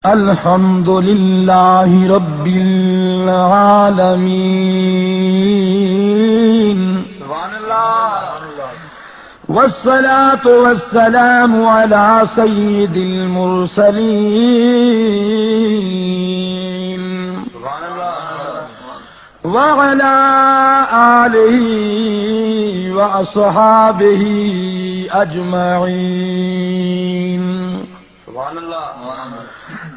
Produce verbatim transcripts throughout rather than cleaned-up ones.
الحمد لله رب العالمين. سبحان الله. والصلاة والسلام على سيد المرسلين. سبحان الله. وعلى آله وأصحابه أجمعين. سبحان الله.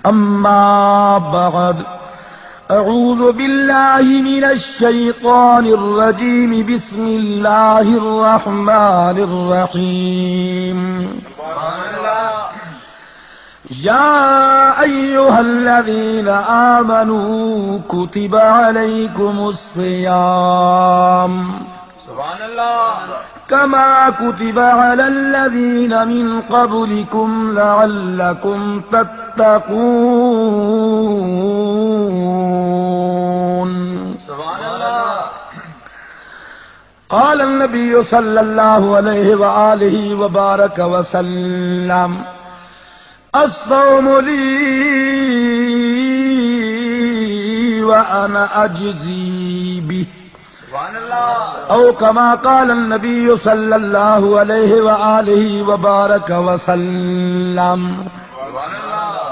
أما بعد، أعوذ بالله من الشيطان الرجيم. بسم الله الرحمن الرحيم. سبحان الله. يا أيها الذين آمنوا كتب عليكم الصيام. سبحان الله. كما كتب على الذين من قبلكم لعلكم تتقون. سبحان الله. قال النبي صلى الله عليه وآله وبارك وسلم: الصوم لي وأنا أجزي به. سبحان الله. أو كما قال النبي صلى الله عليه وآله وبارك وسلم. سبحان الله.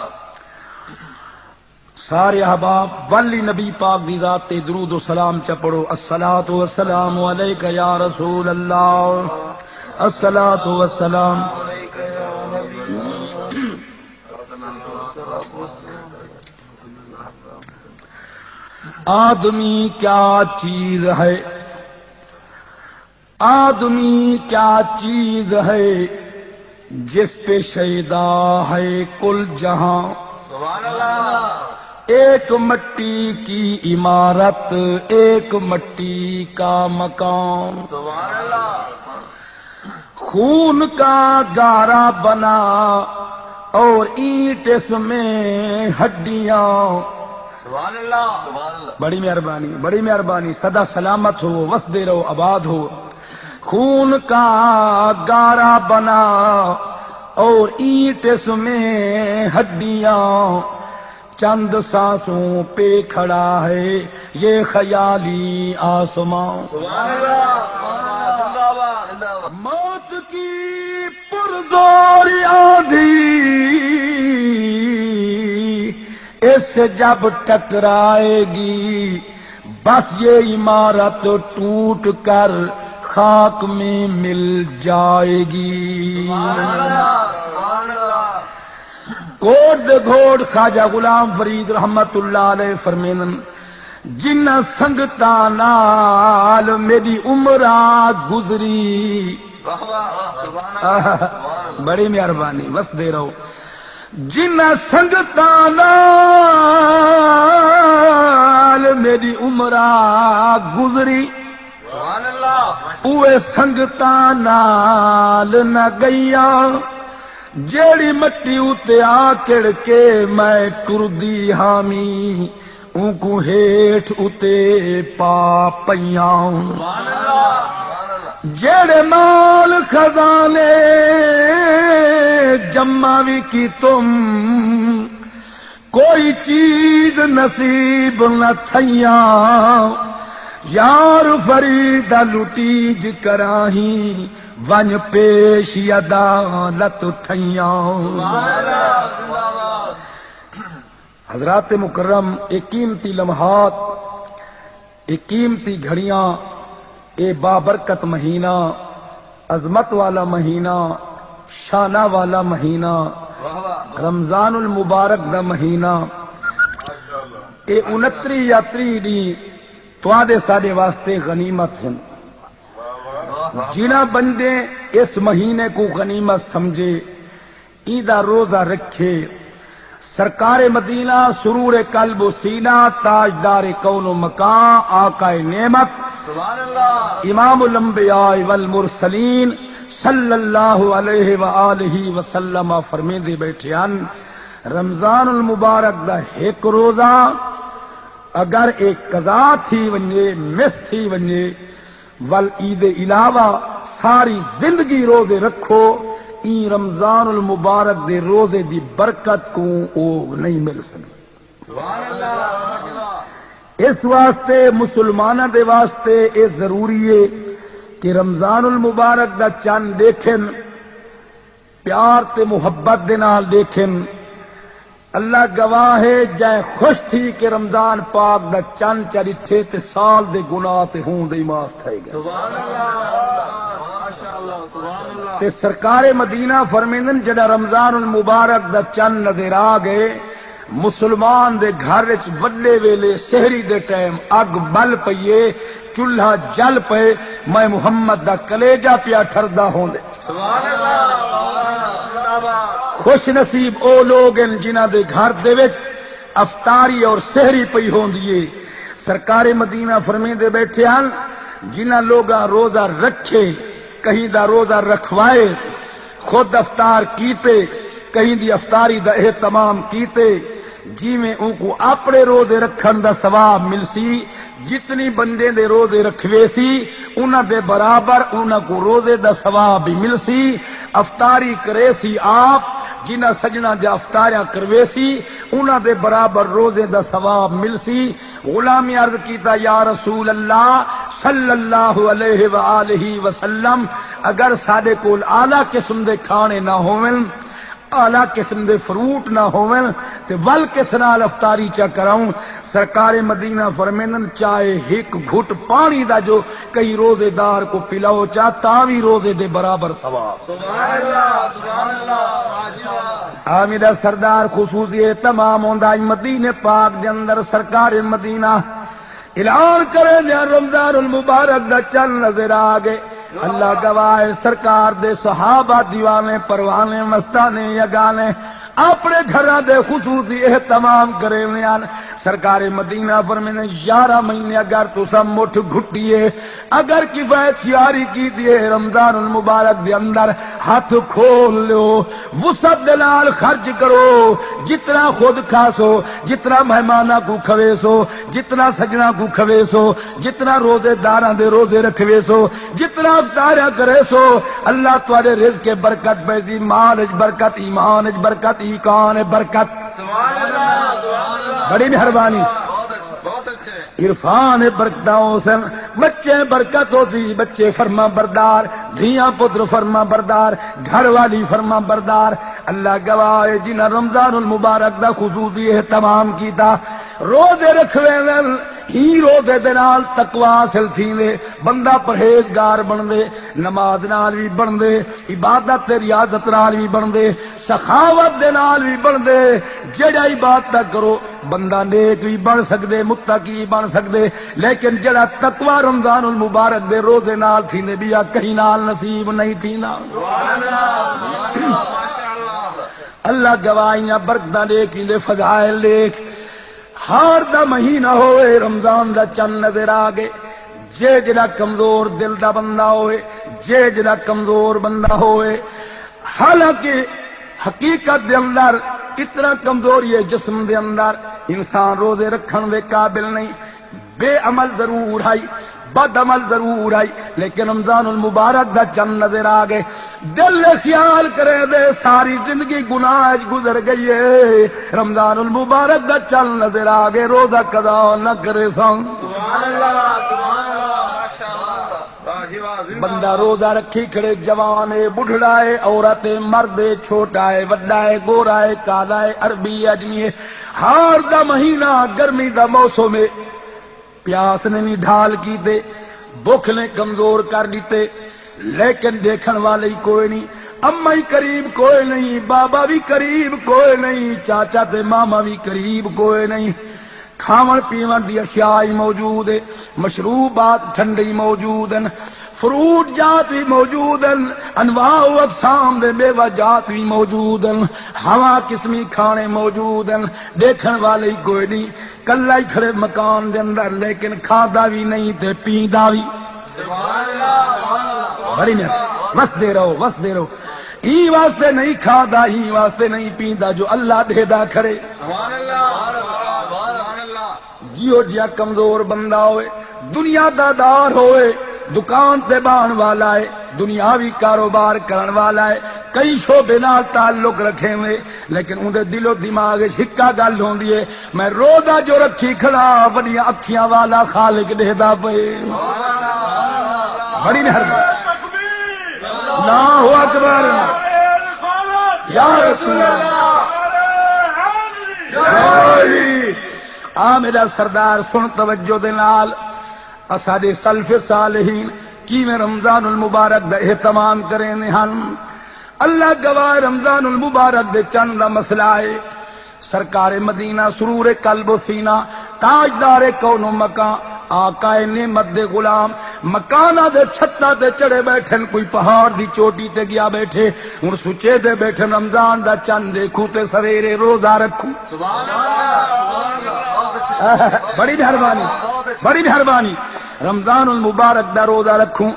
سارے احباب، ولی نبی پاک دی ذات تے درود و سلام چا پڑھو۔ الصلاۃ والسلام علیک یا رسول اللہ، الصلاۃ والسلام۔ آدمی کیا چیز ہے؟ آدمی کیا چیز ہے، جس پہ شیدا ہے کل جہاں؟ سبحان اللہ۔ ایک مٹی کی عمارت، ایک مٹی کا مکان۔ سبحان اللہ۔ خون کا گارا بنا اور اینٹ اس میں ہڈیاں۔ سبحان اللہ۔ بڑی مہربانی، بڑی مہربانی، سدا سلامت ہو، وسدے رہو، آباد ہو۔ خون کا گارا بنا اور اینٹ اس میں ہڈیاں، چند سانسوں پہ کھڑا ہے یہ خیالی آسماں۔ سبحان اللہ، سبحان اللہ۔ موت کی پرزور آندھی اس سے جب ٹکرائے گی، بس یہ عمارت ٹوٹ کر خاک میں مل جائے گی۔ سبحان اللہ، سبحان اللہ۔ کوٹ دے گھوڑ خواجہ غلام فرید رحمت اللہ علیہ فرمیندن، جنہاں سنگتاں نال میݙی عمر آ گزری۔ واہ واہ واہ، سبحان اللہ، سبحان اللہ۔ بڑی مہربانی، وسدے رہو۔ جنہاں سنگتاں نال میݙی عمر آ گزری، سبحان اللہ۔ اوہے سنگتاں نال نہ ڳئیاں، جیڑھی مٹی اتے آ کڑ کے میں ٹردی ہامی، اونکوں ہیٹھ اتے پا پئیاں۔ سبحان اللہ، سبحان اللہ۔ جیڑھے مال خزانے جمع وی کیتم، کوئی چیز نصیب نہ تھئیاں۔ یار فرید لٹیج کراہیں، ونڄ پیش عدالت تھئیاں۔ سبحان اللہ، سبحان اللہ۔ حضرات مکرم، اے قیمتی لمحات، اے قیمتی گھڑیاں، اے بابرکت مہینہ، عظمت والا مہینہ، شانہ والا مہینہ، واہ واہ۔ رمضان المبارک دا مہینہ، اے انتری یا تری ݙینہہ تہاݙے ساݙے واسطے غنیمت ہن۔ جنہاں بندے اس مہینے کوں غنیمت سمجھے، ایندا روزہ رکھے، سرکار مدینہ، سرور قلب و سینہ، تاجدار کون و مکان، آقا نعمت، سبحان اللہ۔ امام الانبیاء والمرسلین صلی اللہ علیہ وآلہ وسلم فرمیندے ٻیٹھے ہن، رمضان المبارک دا ہک روزہ اگر اے قضا تھی ونڄے، مس تھی ونڄے، ول ایندے علاوہ ساری زندگی روزے رکھو، ایں رمضان المبارک دے روزے دی برکت کوں او نہیں مل سڳدی۔ اس واسطے مسلماناں دے واسطے اے ضروری ہے کہ رمضان المبارک دا چن ݙیکھن، پیار تے محبت دے نال ݙیکھن۔ اللہ گواہ ہے، جئیں خوش تھی کہ رمضان پاک دا چن چا ݙٹھے تے سال دے گناہ تے ہوں دے معاف تھئے ڳئے۔ سبحان اللہ، ماشاءاللہ، سبحان اللہ۔ تے سرکار مدینہ فرمیندن، جݙاں رمضان المبارک دا چن نظر آ ڳئے، مسلمان دے گھر اچ وݙے ویلے سحری دے ٹائم اڳ ٻل پئیے، چولہا جل پئے، میں محمد دا کلیجہ پیا ٹھردا ہوندے۔ سبحان اللہ، سبحان اللہ۔ خوش نصیب او لوگ ہن جنہاں دے گھر دے وچ افطاری اور سحری پئی ہوندی ہے۔ سرکار مدینہ فرمیندے ٻیٹھے ہن، جنہاں لوگاں روزہ رکھے، کہیں دا روزہ رکھوائے، خود افطار کیتے، کہیں دی افطاری دا اہتمام کیتے، جیویں اونکوں اپݨے روزے رکھݨ دا ثواب ملسی، جتنی بندے دے روزے رکھویسی، انہاں دے برابر انہاں کوں روزے دا ثواب وی ملسی۔ افطاری کریسی آپ، جنہاں سڄݨاں دیاں افطاریاں کرویسی، انہاں دے برابر روزے دا ثواب ملسی۔ غلام عرض کیتا، یا رسول اللہ صلی اللہ علیہ وآلہ وسلم، اگر ساݙے کول اعلیٰ قسم دے کھاݨے نہ ہوون، اعلیٰ قسم دے فروٹ نہ ہوون تے ول کس نال افطاری چا کراؤں؟ سرکار مدینہ فرمیندن، چاہے ہک گھٹ پاݨی دا جو کہیں روزے دار کوں پلاؤ چا، تاں وی روزے دے برابر ثواب۔ سبحان اللہ، سبحان اللہ، ماشاءاللہ۔ آ میݙا سردار خصوصی اہتمام ہوندا، اڄ مدینے پاک دے اندر سرکار مدینہ اعلان کریندے، رمضان المبارک دا چن نظر آ ڳئے۔ اللہ گواہ ہے، سرکار دے صحابہ دیوانے، پروانے، مستانے، یگانے اپݨے گھراں دے خصوصی اہتمام کریندے ہن۔ سرکار مدینہ فرمیندے، یارہ مہینے اگر تساں مٹھ گھٹیے، اگر کفایت سیاری کیتی ہے، رمضان المبارک دے اندر ہتھ کھول لیو، وسعت دے نال خرچ کرو، جتنا خود کھاسو، جتنا مہماناں کوں کھویسو، جتنا سڄݨاں کوں کھویسو، جتنا روزے داراں دے روزے رکھویسو، جتنا افطاریاں کریسو، اللہ تہاݙے رزق اچ برکت پیسی، مال اچ برکت، ایمان اچ برکت، ایقان اچ برکت۔ سبحان اللہ، سبحان اللہ۔ بڑی مہربانی۔ بہت اچھے، بہت اچھے۔ عرفان برکتاں ہوسن، بچے برکت ہوسی، بچے فرما بردار، دھیاں پتر فرما بردار، گھر والی فرما بردار۔ اللہ گواہ ہے، جنہاں رمضان المبارک دا خصوصی اہتمام کیتا، روزے رکھویندن، ایں روزے دے نال تقوی حاصل تھیندے، بندہ پرہیزگار بݨدے، نماز نال وی بݨدے، عبادت تے ریاضت نال وی بݨدے، سخاوت دے نال وی بݨدے۔ جیڑھا عبادت کرو، بندہ نیک وی بݨ سڳدے، متقی وی بݨ سڳدے، لیکن جیڑھا تقوی رمضان المبارک دے روزے نال تھیندے، ٻیا کہیں نال نصیب نہیں تھیندا۔ سبحان اللہ، سبحان اللہ، ماشاءاللہ۔ اللہ گواہ، ایہاں برکتاں ݙیکھ، ایندے فضائل ݙیکھ۔ ہاڑ دا مہینہ ہوئے، رمضان دا چن نظر آ ڳئے۔ جے جیڑھا کمزور دل دا بندہ ہوئے، جے جیڑھا کمزور بندہ ہوئے، حالانکہ حقیقت دے اندر اتنا کمزوری ہے جسم دے اندر، انسان روزے رکھݨ دے قابل نہیں، بے عمل ضرور ہئی، بد عمل ضرور ہئی، لیکن رمضان المبارک دا چن نظر آ ڳئے۔ دل اے خیال کریندے، ساری زندگی گناہ اچ گزر ڳئی ہے، رمضان المبارک دا چن نظر آ ڳئے، روزہ قضا نہ کریساں۔ سبحان اللہ، سبحان اللہ، ماشاءاللہ۔ واہ جی واہ، زندہ بندہ باد۔ روزہ رکھی کھڑے، جوان ہے، ٻڈھڑا ہے، عورت ہے، مرد ہے، چھوٹا ہے، وݙا ہے، گورا ہے، کالا ہے، عربی ہے، اجمی ہے۔ ہاڑ دا مہینہ، گرمی دا موسم ہے، پیاس نے نی ڈھال کیتے، بکھ نے کمزور کر ݙتے، لیکن ݙیکھݨ والے ہی کوئے نہیں، اماں ہی قریب کوئے نہیں، بابا وی قریب کوئے نہیں، چاچا تے ماما وی قریب کوئے نہیں۔ کھاوݨ پیوݨ دی اشیاء ہی موجود ہے، مشروبات ٹھنڈے ہی موجود ہن، فروٹ جات وی موجود ہن، انواع و اقسام دے میوہ جات وی موجود ہن، ہوا قسمی کھاݨے موجود ہن، ݙیکھݨ والے ہی کوئے نہیں۔ کلھا ہی کھڑے مکان دے اندر، لیکن کھاندا وی نہیں تے پیندا وی۔ سبحان اللہ، سبحان اللہ، سبحان اللہ۔ بڑی مہربانی۔ وسدے رہو، وسدے رہو۔ ایں واسطے نہیں کھاندا، ایں واسطے نہیں پیندا جو اللہ ݙیہدا کھڑے۔ سبحان اللہ، سبحان اللہ، سبحان اللہ۔ جیہو جیہا کمزور بندہ ہوئے، دنیا دا دار ہوئے، دکان تے ٻہݨ والا ہے، دنیاوی کاروبار کرݨ والا ہے، کئی شعبے نال تعلق رکھیندے، لیکن اوندے دل و دماغ وچ ہکا گل ہوندی ہے، میں روزہ جو رکھی کھڑا، وݙیاں اکھیاں والا خالق ݙیہدا پئے۔ بڑی مہربانی۔ اللہ اکبر۔ یا رسول اللہ۔ آ میرا سردار، سن توجہ دے نال، اساݙے سلف صالحین کیویں رمضان المبارک دا اہتمام کریندے ہن۔ اللہ گواہ، رمضان المبارک دے چن دا مسئلہ ہے۔ سرکار مدینہ، سرور قلب و سینہ، تاجدار کون و مکان، آقا نعمت دے غلام، مکاناں دے چھتاں تے چڑھے بیٹھن، کوئی پہاڑ دی چوٹی تے گیا بیٹھے، ہن سچے دے بیٹھن، رمضان دا چن دیکھوں تے سویرے روزہ رکھوں۔ سبحان اللہ، سبحان اللہ، بہت اچھی۔ بڑی مہربانی، بڑی مہربانی۔ رمضان المبارک دا روزہ رکھوں۔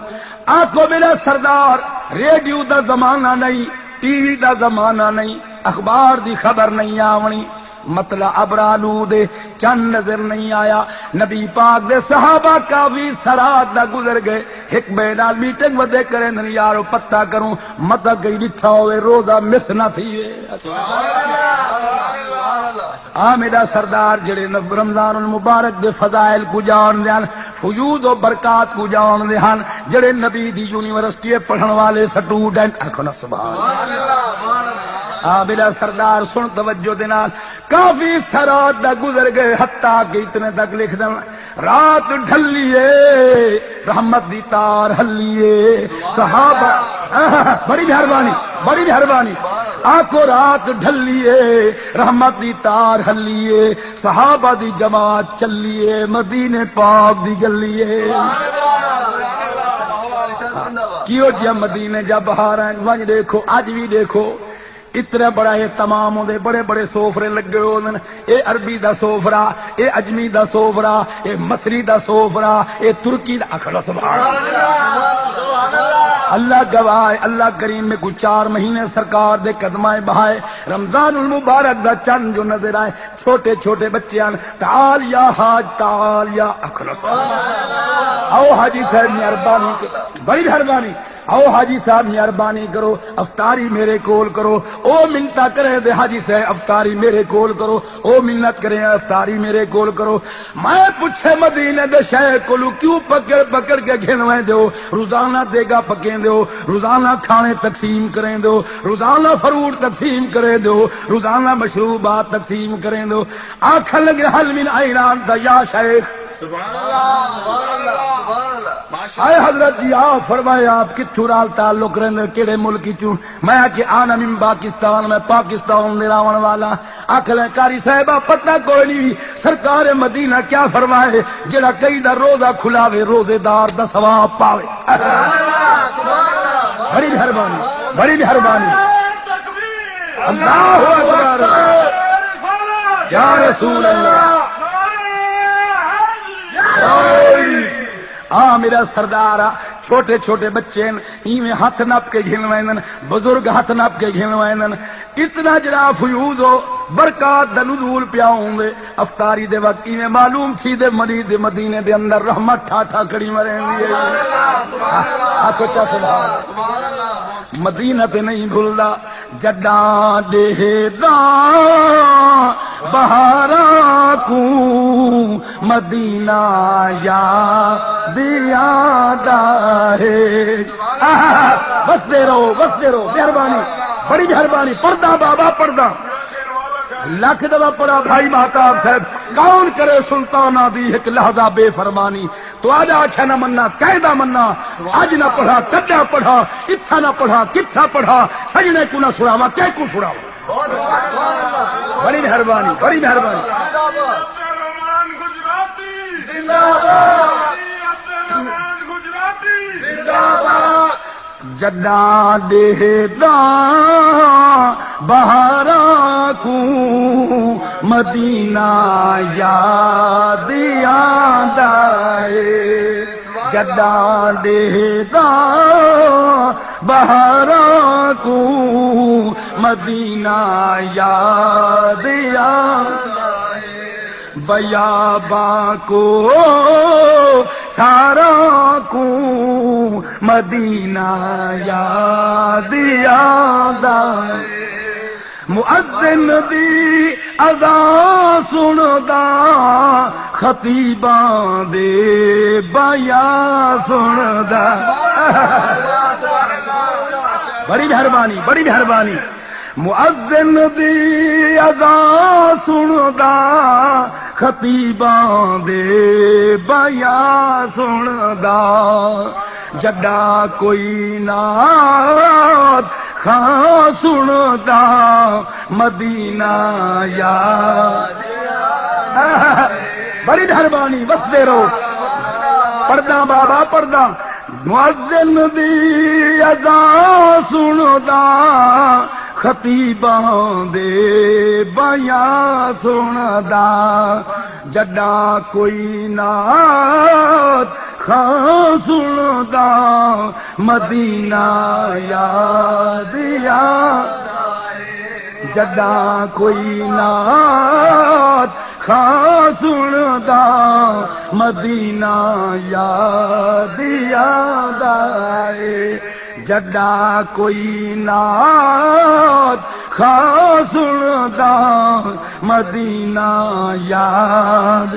آکھو میرا سردار، ریڈیو دا زمانہ نہیں، ٹی وی دا زمانہ نہیں، اخبار دی خبر نہیں آونی، مطلب ابرالود ہے، چن نظر نہیں آیا۔ نبی پاک دے صحابہ کافی سرات دا گزر گئے، ہک ٻئے نال میٹنگ ودے کریندن، یارو پتہ کروں، متاں کہیں ݙٹھا ہووے، روزہ مس نہ تھیوے۔ آ میرا سردار، جڑے نب-، رمضان المبارک دے فضائل کوں ڄاݨدے ہن، فیوض و برکات کوں ڄاݨدے ہن، جڑے نبی دی یونیورسٹی پڑھݨ والے سٹوڈنٹ، آکھو نا سبحان اللہ۔ آ میرا سردار، سن توجہ دے نال، کافی سرات دا گزر گئے، حتیٰ کہ اتنے تک لکھ دن، رات ڈھلیے، رحمت دی تار ہلیے۔ صحابہ، بڑی مہربانی، بڑی مہربانی۔ آکھو رات ڈھلیے، رحمت دی تار ہلیے، صحابہ دی جماعت چلیے، مدینے پاک دی گلیے۔ کیو جیا مدینے جا بہاراں، ونڄ ݙیکھو، اڄ وی ݙیکھو۔ اتنا بڑا اہتمام ہوندے، بڑے بڑے سوفرے لگے ہوندن۔ اے عربی دا سوفرا، اے عجمی دا سوفرا، اے مصری دا سوفرا، اے ترکی دا۔ آکھو سبحان اللہ۔ اللہ گواہ ہے، اللہ کریم میکوں چار مہینے سرکار دے قدماں بہائے۔ رمضان المبارک دا چن جو نظر آئے، چھوٹے چھوٹے بچے ہن، تعال یا حاج تعال یا، آکھو سبحان اللہ۔ آؤ حاجی صاحب، مہربانی، بڑی مہربانی۔ او حاجی صاحب، مہربانی کرو، افطاری میرے کول کرو۔ او منتاں کریندے، حاجی صاحب، افطاری میرے کول کرو۔ او منت کرے، افطاری میرے کول کرو۔ میں پچھے مدینے دے شہر کولوں، کیوں پکڑ پکڑ کے گھن ویندے ہو؟ روزانہ دیگا پکیندے ہو، روزانہ کھانے تقسیم کریندے ہو، روزانہ فروٹ تقسیم کریندے ہو، روزانہ مشروبات تقسیم کریندے ہو۔ آکھن لگے، حل من عین انت یا شیخ؟ سبحان اللہ، سبحان اللہ، سبحان اللہ۔ ماشاءاللہ۔ اے حضرت جی، آپ فرمائے، آپ کتھوں نال تعلق رہندے، کیڑے ملک چوں؟ میں آکھیا، انا من پاکستان، میں پاکستان دے رہݨ والا۔ آکھن لگے، قاری صاحب، پتہ کوئی نہیں، سرکار مدینہ کیا فرمائے، جڑا کہیں دا روزہ کھلاوے، روزے دار دا ثواب پاوے۔ سبحان اللہ، سبحان اللہ۔ بڑی مہربانی، بڑی مہربانی۔ اللہ اکبر۔ یا رسول اللہ۔ آ میرا سردار آ، چھوٹے چھوٹے بچے ہن، ایویں ہتھ نپ کے گھن ویندن، بزرگ ہتھ نپ کے گھن ویندن۔ اتنا جڑا فیوض ہو، برکات دا نزول پیا ہوندے۔ افطاری دے وقت ایویں معلوم تھی دے مدی-، دے مدینے دے اندر رحمت ٹھا ٹھا کڑی مرے ہوندی ہے۔ آکھو چا سبحان اللہ۔ مدینہ تے نہیں بھلدا، جڈاں ݙیہداں بہاراں کوں مدینہ یاد آندا ہے۔ آہا، وسدے رہو، وسدے رہو، مہربانی، بڑی مہربانی، پڑھداں بابا، پڑھداں۔ لکھ دفعہ پڑھا بھائی مہتاب صاحب، کون کرے سلطاناں دی ہک لحظہ بے فرمانی۔ تہاݙا آکھیا نہ مناں، کہیں دا مناں۔ اڄ نہ پڑھا، کݙاں پڑھا، اتھاں نہ پڑھا، کتھاں پڑھا، سڄݨے کوں نہ سݨاواں، کہیں کوں سݨاواں؟ بڑی مہربانی، بڑی مہربانی۔ عبدالرحمان گجراتی زندہ باد۔ عبدالرحمان گجراتی زندہ باد۔ جݙاں ݙیہداں بہاراں کوں مدینہ یاد آندا ہے۔ جݙاں ݙیہداں بہاراں کوں مدینہ یاد آندا ہے۔ بیاباں کو سارا کو مدینہ یاد آندا ہے۔ مؤذن دی اذان سندا، خطیباں دے بیان سندا۔ بڑی مہربانی، بڑی مہربانی۔ مؤذن دی اذان سندا، خطیباں دے بیان سندا۔ جڈاں کوئی نعت خواں سندا، مدینہ یاد۔ بڑی مہربانی، وسدے رہو۔ پڑھداں بابا، پڑھداں۔ مؤذن دی اذان سندا، خطیباں دے بیان سندا۔ جڈاں کوئی نعت خواں سندا، مدینہ یاد آندا ہے۔ جڈاں کوئی نعت خواں سندا، مدینہ یاد آندا ہے۔ جڈاں کوئی نعت خواں سندا، مدینہ یاد۔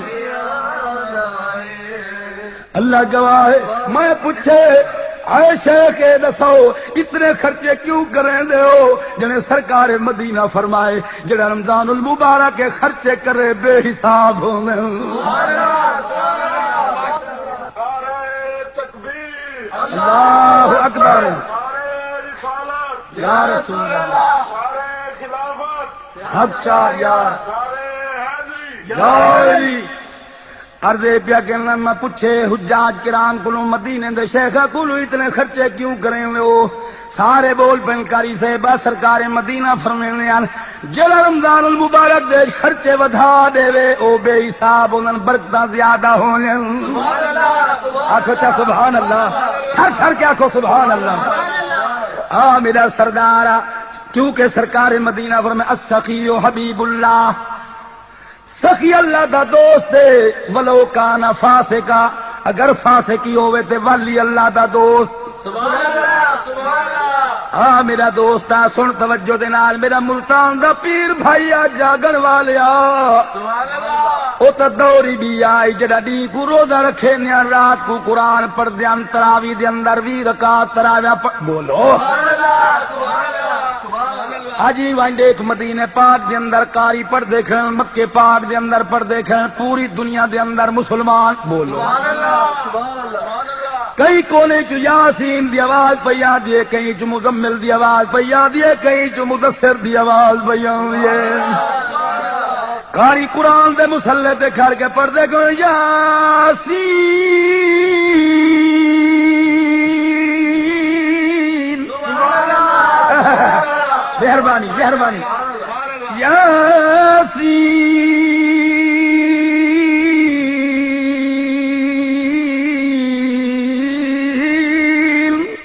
اللہ گواہ ہے، میں پچھے، اے شیخ، اے ݙساؤ، اتنے خرچے کیوں کریندے ہو؟ جݨے سرکار مدینہ فرمائے، جڑا رمضان المبارک کے خرچے کرے، بے حساب ہوندے۔ نعرہ تکبیر، اللہ اکبر۔ نعرہ رسالت، یا رسول اللہ۔ نعرہ خلافت، حق شاہ یار۔ نعرہ حیدری، یا علی۔ عرض اے پیا کرنا، میں پچھے حجاج کرام کولوں، مدینے دے شیخاں کولوں، اتنے خرچے کیوں کریندے ہو؟ سارے بول پن، قاری صاحب، سرکار مدینہ فرمیندے ہن، جڑا رمضان المبارک دے خرچے ودھا ݙیوے، او بے حساب ہوندن، برکتاں زیادہ ہوندن۔ سبحان اللہ، سبحان آکھو چا اللہ، سبحان اللہ۔ ٹھر ٹھر کے آکھو سبحان اللہ۔ آ میرا سردار آ، کیونکہ سرکار مدینہ فرمائے، السخی حبیب اللہ، سخی اللہ دا دوست ہے، ولو کان فاسقا، اگر فاسق ہی ہووے تے ولی اللہ دا دوست۔ سبحان اللہ، سبحان اللہ۔ ہاں میرا دوست آ، سن توجہ دے نال، میرا ملتان دا پیر بھائی آ، جاگن والیا۔ سبحان اللہ۔ او تاں دور ہی ٻیا آئی، جݙاں ݙینہہ کوں روزہ رکھیندے ہن، رات کوں قرآن پڑھدے ہن، تراویح دے اندر ویہہ رکعت تراویح پڑھ، بولو۔ سبحان اللہ، سبحان اللہ، سبحان اللہ۔ اڄ ہی ونڄ ݙیکھ، مدینے پاک دے اندر قاری پڑھدے کھڑن، مکے پاک دے اندر پڑھدے کھڑن، پوری دنیا دے اندر مسلمان، بولو۔ سبحان اللہ، سبحان اللہ۔ کہیں کونے چ یاسین دی آواز پئی آندی ہے، کہیں چ مزمل دی آواز پئی آندی ہے، کہیں چ مدثر دی آواز پئی آندی ہے۔ قاری قرآن دے مصلے تے کھڑ کے پڑھدے کھڑن، یاسین۔ مہربانی، مہربانی۔ یاسین۔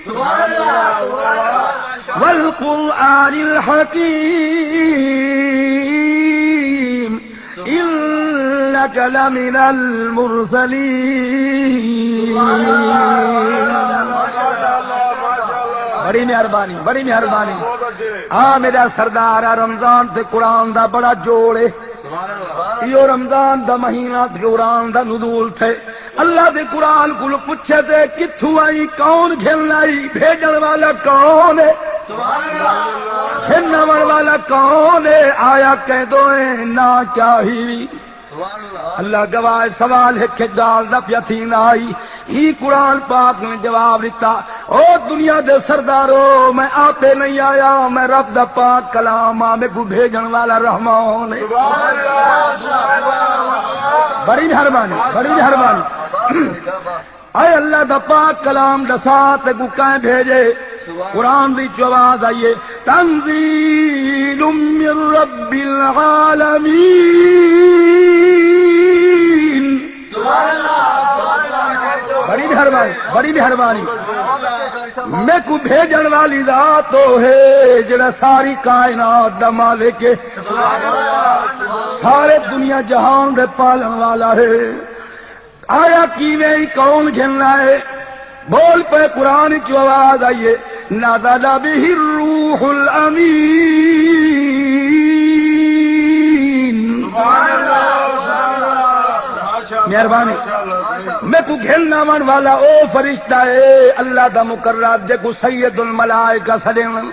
سبحان اللہ، سبحان اللہ۔ والقرآن الحکیم۔ انک لمن المرسلین۔ بڑی مہربانی، بڑی مہربانی۔ آ میرا سردار آ، رمضان تے قرآن دا بڑا جوڑ ہے۔ ایہو رمضان دا مہینہ تے قرآن دا نزول تھئے۔ اللہ دے قرآن کولوں پچھے تے، کتھوں آئی، کون گھن آئی، بھیجݨ والا کون ہے؟ سبحان اللہ۔ گھن آوݨ والا کون ہے؟ آیا کیندوں ہے؟ ناں کیا ہی؟ سبحان اللہ۔ اللہ گواہ ہے، سوال ہک ہک ڳالھ دا پیا تھیندا ہئی۔ ہی قرآن پاک نے جواب ݙتا، او دنیا دے سردارو، میں آپے نہیں آیا، میں رب دا پاک کلام آ، میکوں بھیجݨ والا رحمان ہے۔ سبحان اللہ، سبحان اللہ۔ بڑی مہربانی، بڑی مہربانی۔ اے اللہ دا پاک کلام ݙسا، تیکوں کئیں بھیجے؟ قرآن دی جو آواز آئی ہے، تنزیل من رب العالمین۔ بڑی مہربانی، بڑی مہربانی۔ میکوں بھیجݨ والی ذات او ہے جڑا ساری کائنات دا مالک ہے۔ سارے دنیا جہان دے پالن والا ہے۔ آیا کیویں ای کون گھن آئے؟ بول پے قرآن چوں آواز آئیے، نزل به الروح الامین۔ مہربانی۔ میکوں گھن آوݨ والا او فرشتہ ہے، اللہ دا مقرب، جیکوں سید الملائکہ سݙن۔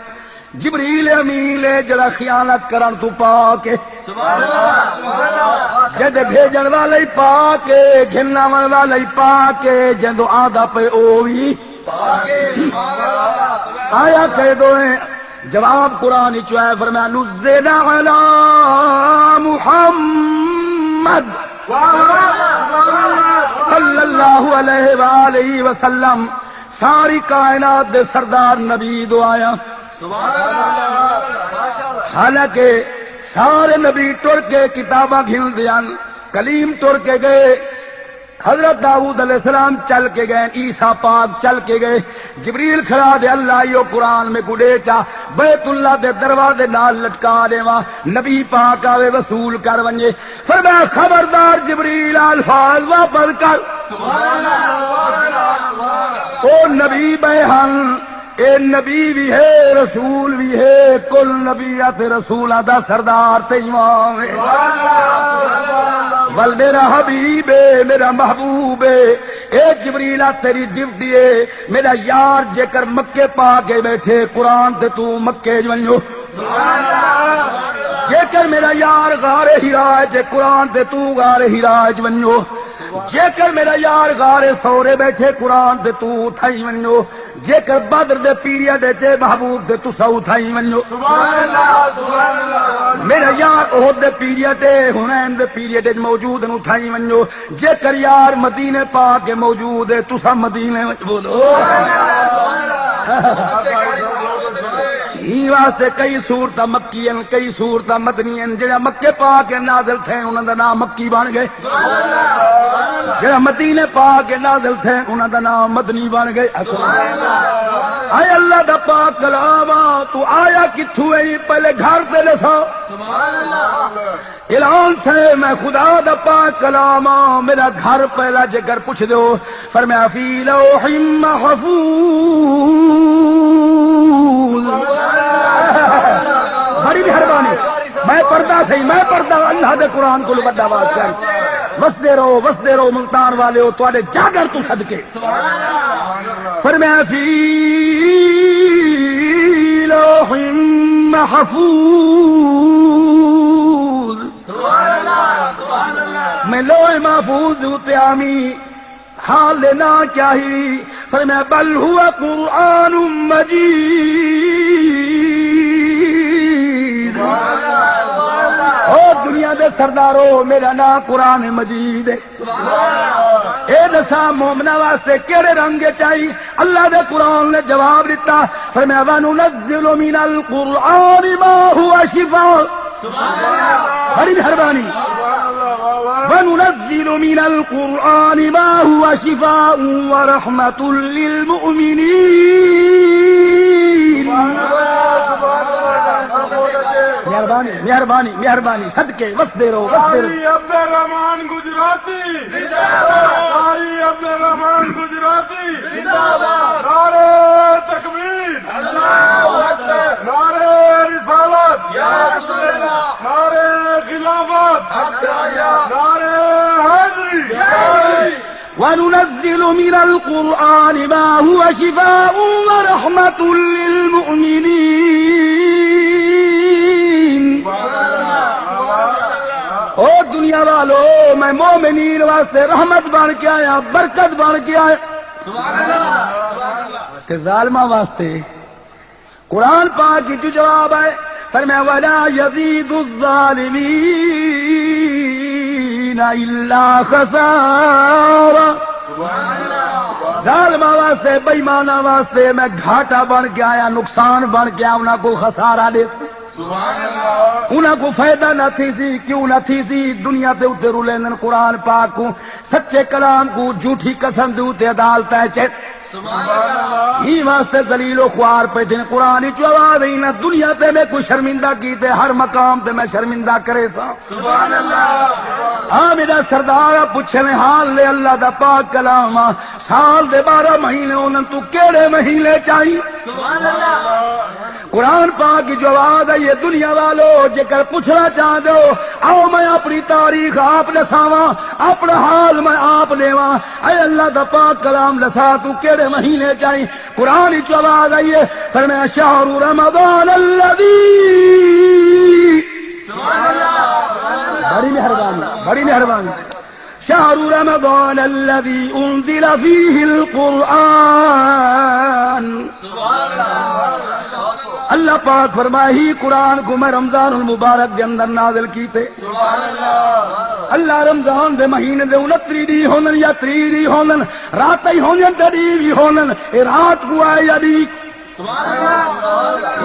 جبریل امین ہے جڑا خیانت کرن تو پاک ہے۔ جیندے بھیجن والا ہی پاک ہے، گھن آوݨ والا ہی پاک ہے، جیندو آندا پئے او وی۔ آیا کہہ دو ہیں، جواب قرآن چ آیا، فرمایا، نزل علی محمد صلی اللہ علیہ وآلہ وسلم، ساری کائنات دے سردار نبی دو آیا۔ حالانکہ سارے نبی ٹر کے کتاباں گھن دیاں، کلیم ٹر کے گئے، حضرت داؤد علیہ السلام چل کے گئے، عیسیٰ پاک چل کے گئے، جبریل کھڑا دے، اللہ ایو قرآن میکوں ݙے چا، بیت اللہ دے دروازے نال لٹکا ݙیواں، نبی پاک آوے وصول کر ونڄے۔ فرمایا، خبردار جبریل، الفاظ واپس کر۔ او نبی بئے ہن، اے نبی وی ہے، رسول وی ہے، کل نبیاں تے رسولاں دا سردار تے امام ہے۔ ول میرا حبیب ہے، میرا محبوب ہے، اے جبریل آ تیری ڈیوٹی ہے، میرا یار جیکر مکے پاک اچ بیٹھے، قرآن تے توں مکے اچ ونڄو۔ جیکر میرا یار غار حرا اچ، قرآن تے توں غار حرا اچ ونڄو۔ جیکر میرا یار غار ثور اچ بیٹھے، قرآن تے توں اتھائیں ونڄو۔ جیکر بدر دے پیریڈ اچ ہے محبوب، تے تساں اتھائیں ونڄو۔ سبحان اللہ، سبحان اللہ۔ میرا یار احد دے پیریڈ اچ، حنین دے پیریڈ اچ موجود ہن، اتھائیں ونڄو۔ جیکر یار مدینے پاک اچ موجود ہے، تساں مدینے وچ بولو۔ ایں واسطے کئی سورتاں مکی ہن، کئی سورتاں مدنی ہن۔ جڑا مکے پاک اچ نازل تھئے، انہاں دا ناں مکی بݨ ڳئے۔ جڑا مدینے پاک اچ نازل تھئے، انہاں دا ناں مدنی بݨ ڳئے۔ اے اللہ دا پاک کلام آ، تو آیا کتھوں ایں؟ پہلے گھر تے ݙسا۔ اعلان تھئے، میں خدا دا پاک کلام آ، میرا گھر پہلا جیکر پچھ دیو، فرمایا، فی لوح محفوظ۔ بڑی مہربانی۔ میں پڑھدا سہی، میں پڑھدا، اللہ دے قرآن کولوں وݙا واسطہ ہے۔ وسدے رہو، وسدے رہو ملتان والیو، تہاݙے جاگر توں صدقے۔ فرمایا، فی لوح محفوظ۔ میں لوح محفوظ دے اتے آمی، حال دے ناں کیا ہی؟ فرمایا، بل هو قرآن مجید۔ او دنیا دے سردارو، میرا ناں قرآن مجید ہے۔ اے ݙساں مومناں واسطے کیڑھے رنگ اچ آئی؟ اللہ دے قرآن نے جواب ݙتا، فرمایا، وننزل من القرآن ما هو شفاء۔ بڑی مہربانی۔ وننزل من القرآن ما هو شفاء ورحمة للمؤمنين۔ مہربانی، مہربانی، مہربانی، صدقے، وسدے رہو، وسدے رہو۔ قاری عبدالرحمان گجراتی۔ زندہ باد۔ قاری عبدالرحمان گجراتی۔ زندہ باد۔ نعرہ تکبیر۔ اللہ اکبر۔ نعرہ رسالت۔ یا رسول اللہ۔ نعرہ خلافت۔ حق چاہیے۔ نعرہ حیدری۔ حیدری۔ وننزل من القرآن ما هو شفاء ورحمة للمؤمنين۔ او دنیا والو، میں مومنین واسطے رحمت بݨ کے آیا، برکت بݨ کے آیا۔ تے ظالماں واسطے قرآن پاک وچ جواب ہے، فرمایا، ولا يزيد الظالمين إلا خسارا۔ ظالماں واسطے، بے ایماناں واسطے میں گھاٹا بݨ کے آیا، نقصان بݨ کے آیا، انہاں کوں خسارہ ݙے۔ انہاں کوں فائدہ نہ تھیسی۔ کیوں نہ تھیسی؟ دنیا دے اتے رلیندن قرآن پاک کوں، سچے کلام کوں، جھوٹی قسم دے اتے عدالتاں اچ۔ ایں واسطے ذلیل و خوار پئے تھین۔ قرآن اچ آواز آئی، نہ دنیا تے میکوں شرمندہ کیتے، ہر مقام تے میں شرمندہ کریساں۔ آ میرا سردار، پچھے میں حال لے، اللہ دا پاک کلام آ۔ سال دے بارہ مہینے، انہاں توں کیڑے مہینے چاہی؟ قرآن پاک جو آواز آئی ہے، دنیا والو، جے کر پچھنا چاہندے ہو، آؤ میں اپنی تاریخ آپ ݙساواں، اپنا حال میں آپ ݙیواں۔ اے اللہ دا پاک کلام ݙسا، توں کیڑے مہینے چاہی؟ قرآن جو آواز آئی ہے، فرمایا، شہر رمضان الذی۔ بڑی مہربانی، بڑی مہربانی۔ شہر رمضان الذی انزل فیہ القرآن۔ اللہ پاک فرمائے، ہی قرآن کوں میں رمضان المبارک دے اندر نازل کیتے۔ اللہ رمضان دے مہینے دے انتری ݙینہہ ہوندن یا تریہہ ݙینہہ ہوندن، راتاں ہی ہوندن تے ݙینہہ وی ہوندن، اے رات کوں آئے یا ݙینہہ؟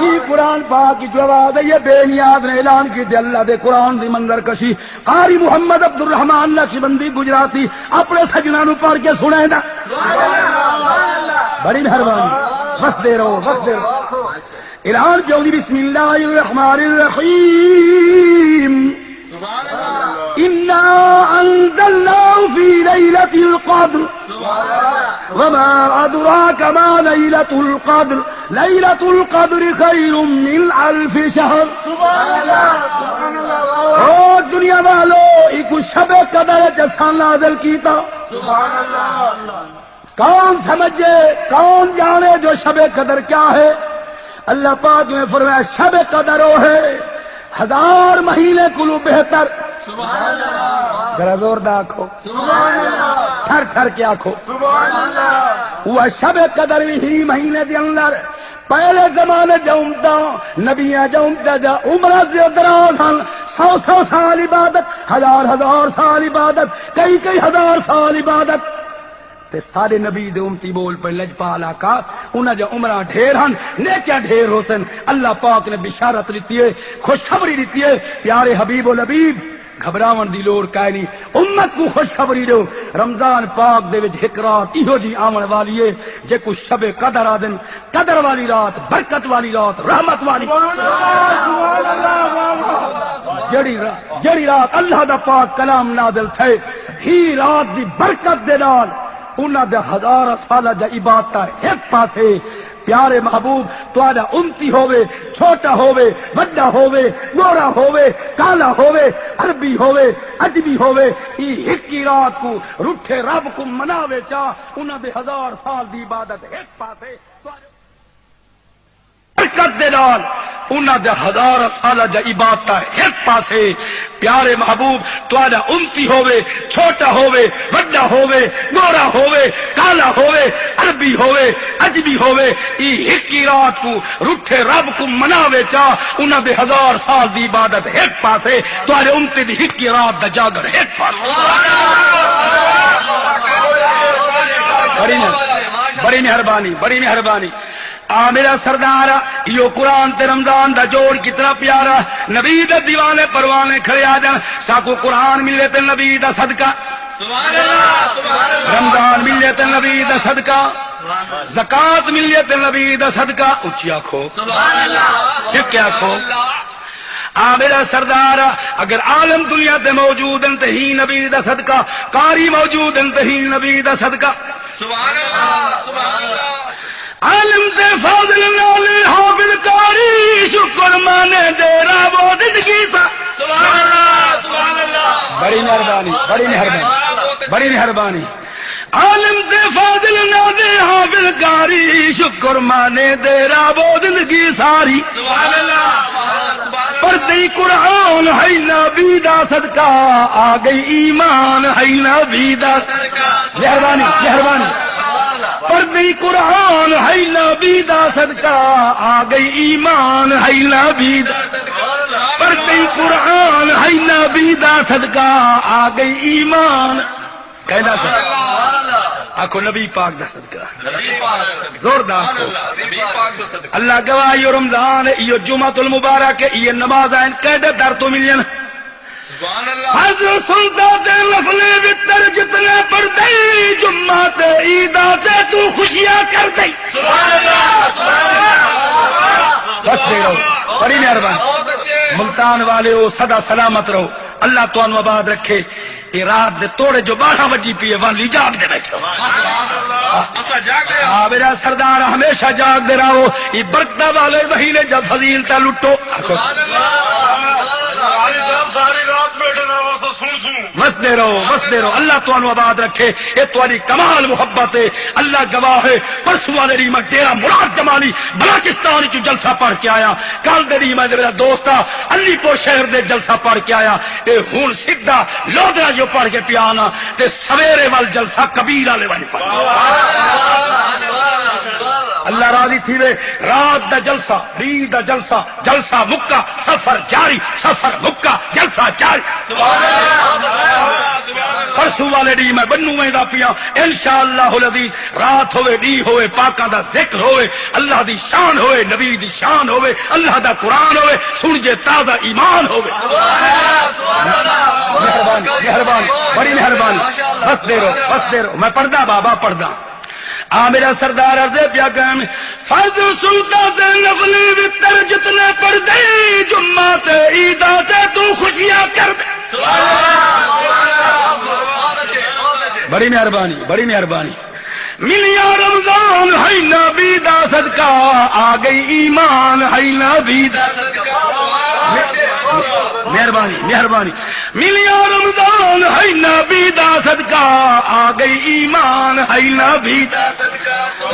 ہی قرآن پاک جو آواز آئی ہے، بے نیاز نے اعلان کیتے اللہ دے قرآن دی منظر کشی۔ قاری محمد عبد الرحمان نقشبندی گجراتی اپنے سجناں نوں پڑھ کے سݨائیندا۔ بڑی مہربانی، وسدے رہو، وسدے رہو۔ اعلان جو دی، بسم اللہ الرحمن الرحیم۔ انا انزلناہ فی لیلۃ القدر۔ وما ادراک ما لیلۃ القدر۔ لیلۃ القدر خیر من الف شہر۔ او دنیا والو، ایکوں شب قدر اچ اساں نازل کیتا۔ کون سمجھے، کون جانے جو شب قدر کیا ہے؟ اللہ پاک نے فرمایا، شب قدر وہ ہے ہزار مہینے کولوں بہتر۔ ذرا زور دا آکھو۔ ٹھر ٹھر کے آکھو۔ وہ شب قدر وی ہی مہینے دے اندر۔ پہلے زمانے جا امتاں، نبیاں جا امتاں جا عمراں دے دراز ہن، سو سو سال عبادت، ہزار ہزار سال عبادت، کئی کئی ہزار سال عبادت۔ تے ساݙے نبی دے امتی ٻول پئے، لجپال آقا، انہاں دیاں عمراں ڈھیر ہن، نیکیاں ڈھیر ہوسن۔ اللہ پاک نے بشارت ݙتی ہے، خوشخبری ݙتی ہے۔ پیارے حبیب الحبیب، گھبراوݨ دی لوڑ کائنی، امت کوں خوشخبری ݙیو۔ رمضان پاک دے وچ ہک رات ایہو جی آوݨ والی ہے، جیکوں شب قدر آہدن۔ قدر والی رات، برکت والی رات، رحمت والی۔ جیڑھی را-، جیڑھی رات اللہ دا پاک کلام نازل تھئے، ہی رات دی برکت دے نال انہاں دے ہزاراں سالاں دیاں عبادتاں ہک پاسے۔ پیارے محبوب، تہاݙا امتی ہووے، چھوٹا ہووے، وݙا ہووے، ڳورا ہووے، کالا ہووے، عربی ہووے، عجمی ہووے، ایں ہکی رات کوں رٹھے رب کوں مناوے چا، انہاں دے ہزار سال دی عبادت ہک پاسے۔ برکت دے نال انہاں دے ہزار سالاں دیاں عبادتاں ہک پاسے۔ پیارے محبوب، تہاݙا امتی ہووے، چھوٹا ہووے، وݙا ہووے، ڳورا ہووے، کالا ہووے، عربی ہووے، عجمی ہووے، ایں ہکی رات کوں رٹھے رب کوں مناوے چا، انہاں دے ہزار سال دی عبادت ہک پاسے، تہاݙے امتی دی ہکی رات دا جاڳݨ ہک پاسے۔ بڑی مہر-، بڑی مہربانی، بڑی مہربانی۔ آ میرا سردار، ایہو قرآن تے رمضان دا جوڑ کتنا پیارا۔ نبی دے دیوانے پروانے کھڑے آہدن، ساکوں قرآن ملے تے نبی دا صدقہ۔ سبحان اللہ، سبحان اللہ۔ رمضان ملے تے نبی دا صدقہ۔ زکوٰۃ ملے تے نبی دا صدقہ۔ اچی آکھو۔ سبحان اللہ۔ چک کے آکھو۔ آ میرا سردار، اگر عالم دنیا تے موجود ہن تے ہی نبی دا صدقہ، قاری موجود ہن تے ہی نبی دا صدقہ۔ سبحان اللہ، سبحان اللہ۔ عالم دے فضل نال حافظ قاری شکر مانے دے راہ زندگی سا۔ سبحان اللہ، سبحان اللہ۔ بڑی مہربانی، بڑی مہربانی، بڑی مہربانی۔ عالم دے فضل نال حافظ قاری شکر مانے دے راہ زندگی ساری۔ سبحان اللہ، سبحان اللہ۔ پڑھدئی قرآن ہئی نبی دا صدقہ، آ ڳئی ایمان ہئی نبی دا۔ مہربانی، مہربانی۔ پڑھدئی قرآن ہئی نبی دا صدقہ، آ ڳئی ایمان ہئی نبی دا۔ پڑھدئی قرآن ہئی نبی دا صدقہ، آ ڳئی ایمان۔ کہندا سا۔ آکھو نبی پاک دا صدقہ۔ نبی پاک دا صدقہ۔ زوردار آکھو۔ نبی پاک دا صدقہ۔ اللہ گواہ، ایہو رمضان ہے، ایہو جمعۃ المبارک ہے، ایہے نمازاں ہن، کیݙے در توں ملین؟ سبحان اللہ۔ فرض سنتاں تے نفلیں وتر جتنے پڑھدئی، جمعہ تے عیداں تے توں خوشیاں کردئی۔ سبحان اللہ، سبحان اللہ۔ بس دے رہو، بڑی مہربانی۔ بہت اچھے۔ ملتان والے ہو، سدا سلامت رہو، اللہ تانوں آباد رکھے۔ اے رات دے توڑے جو ٻارہاں وڄی پئی ہے، والی جاڳ دے ٻیٹھو۔ اساں جاڳ دے ہاں، میرا سردار، ہمیشہ جاڳ دے رہو۔ اے برکتاں والے مہینے جا فضیلتاں لٹو۔ سبحان اللہ۔ ساری رات، ساری رات ٻیٹھے رہو، اساں سݨسوں۔ وسدے رہو، وسدے رہو، اللہ تانوں آباد رکھے۔ اے تہاݙی کمال محبت ہے، اللہ گواہ ہے۔ پرسوں والے ݙینہہ میں ڈیرہ مراد جمالی بلوچستان وچوں جلسہ پڑھ کے آیا۔ کل دے ݙینہہ میں تے میرا دوست آ علی پور شہر دے جلسہ پڑھ کے آیا۔ اے ہݨ سدھا لودھراں جو پڑھ کے پیا آنا تے سویرے ول جلسہ کبیر والے ول پڑھ۔ اللہ راضی تھیوے۔ رات دا جلسہ، ݙینہہ دا جلسہ، جلسہ مکا، سفر جاری، سفر مکا، جلسہ جاری۔ پرسوں والے ݙینہہ میں بنوں ویندا پیاں، انشاءاللہ العزیز۔ رات ہووے، ݙینہہ ہووے، پاکاں دا ذکر ہووے، اللہ دی شان ہووے، نبی دی شان ہووے، اللہ دا قرآن ہووے، سݨ جے تازہ ایمان ہووے۔ مہربانی، مہربانی، بڑی مہربانی۔ بس دے رو، بس دے رو۔ میں پڑھدا بابا، پڑھدا۔ آ میرا سردار عرضے پیا کن، فرض سنتاں تے نفلی وتر جتنے پڑھدے، جمعہ تے عیداں تے توں خوشیاں کر دے۔ بڑی مہربانی، بڑی مہربانی۔ ملیا رمضان ہے نبی دا صدقہ، آ گئی ایمان ہے نبی دا۔ مہربانی، مہربانی۔ ملیا رمضان ہے نبی دا صدقہ، آ گئی ایمان ہے نبی دا۔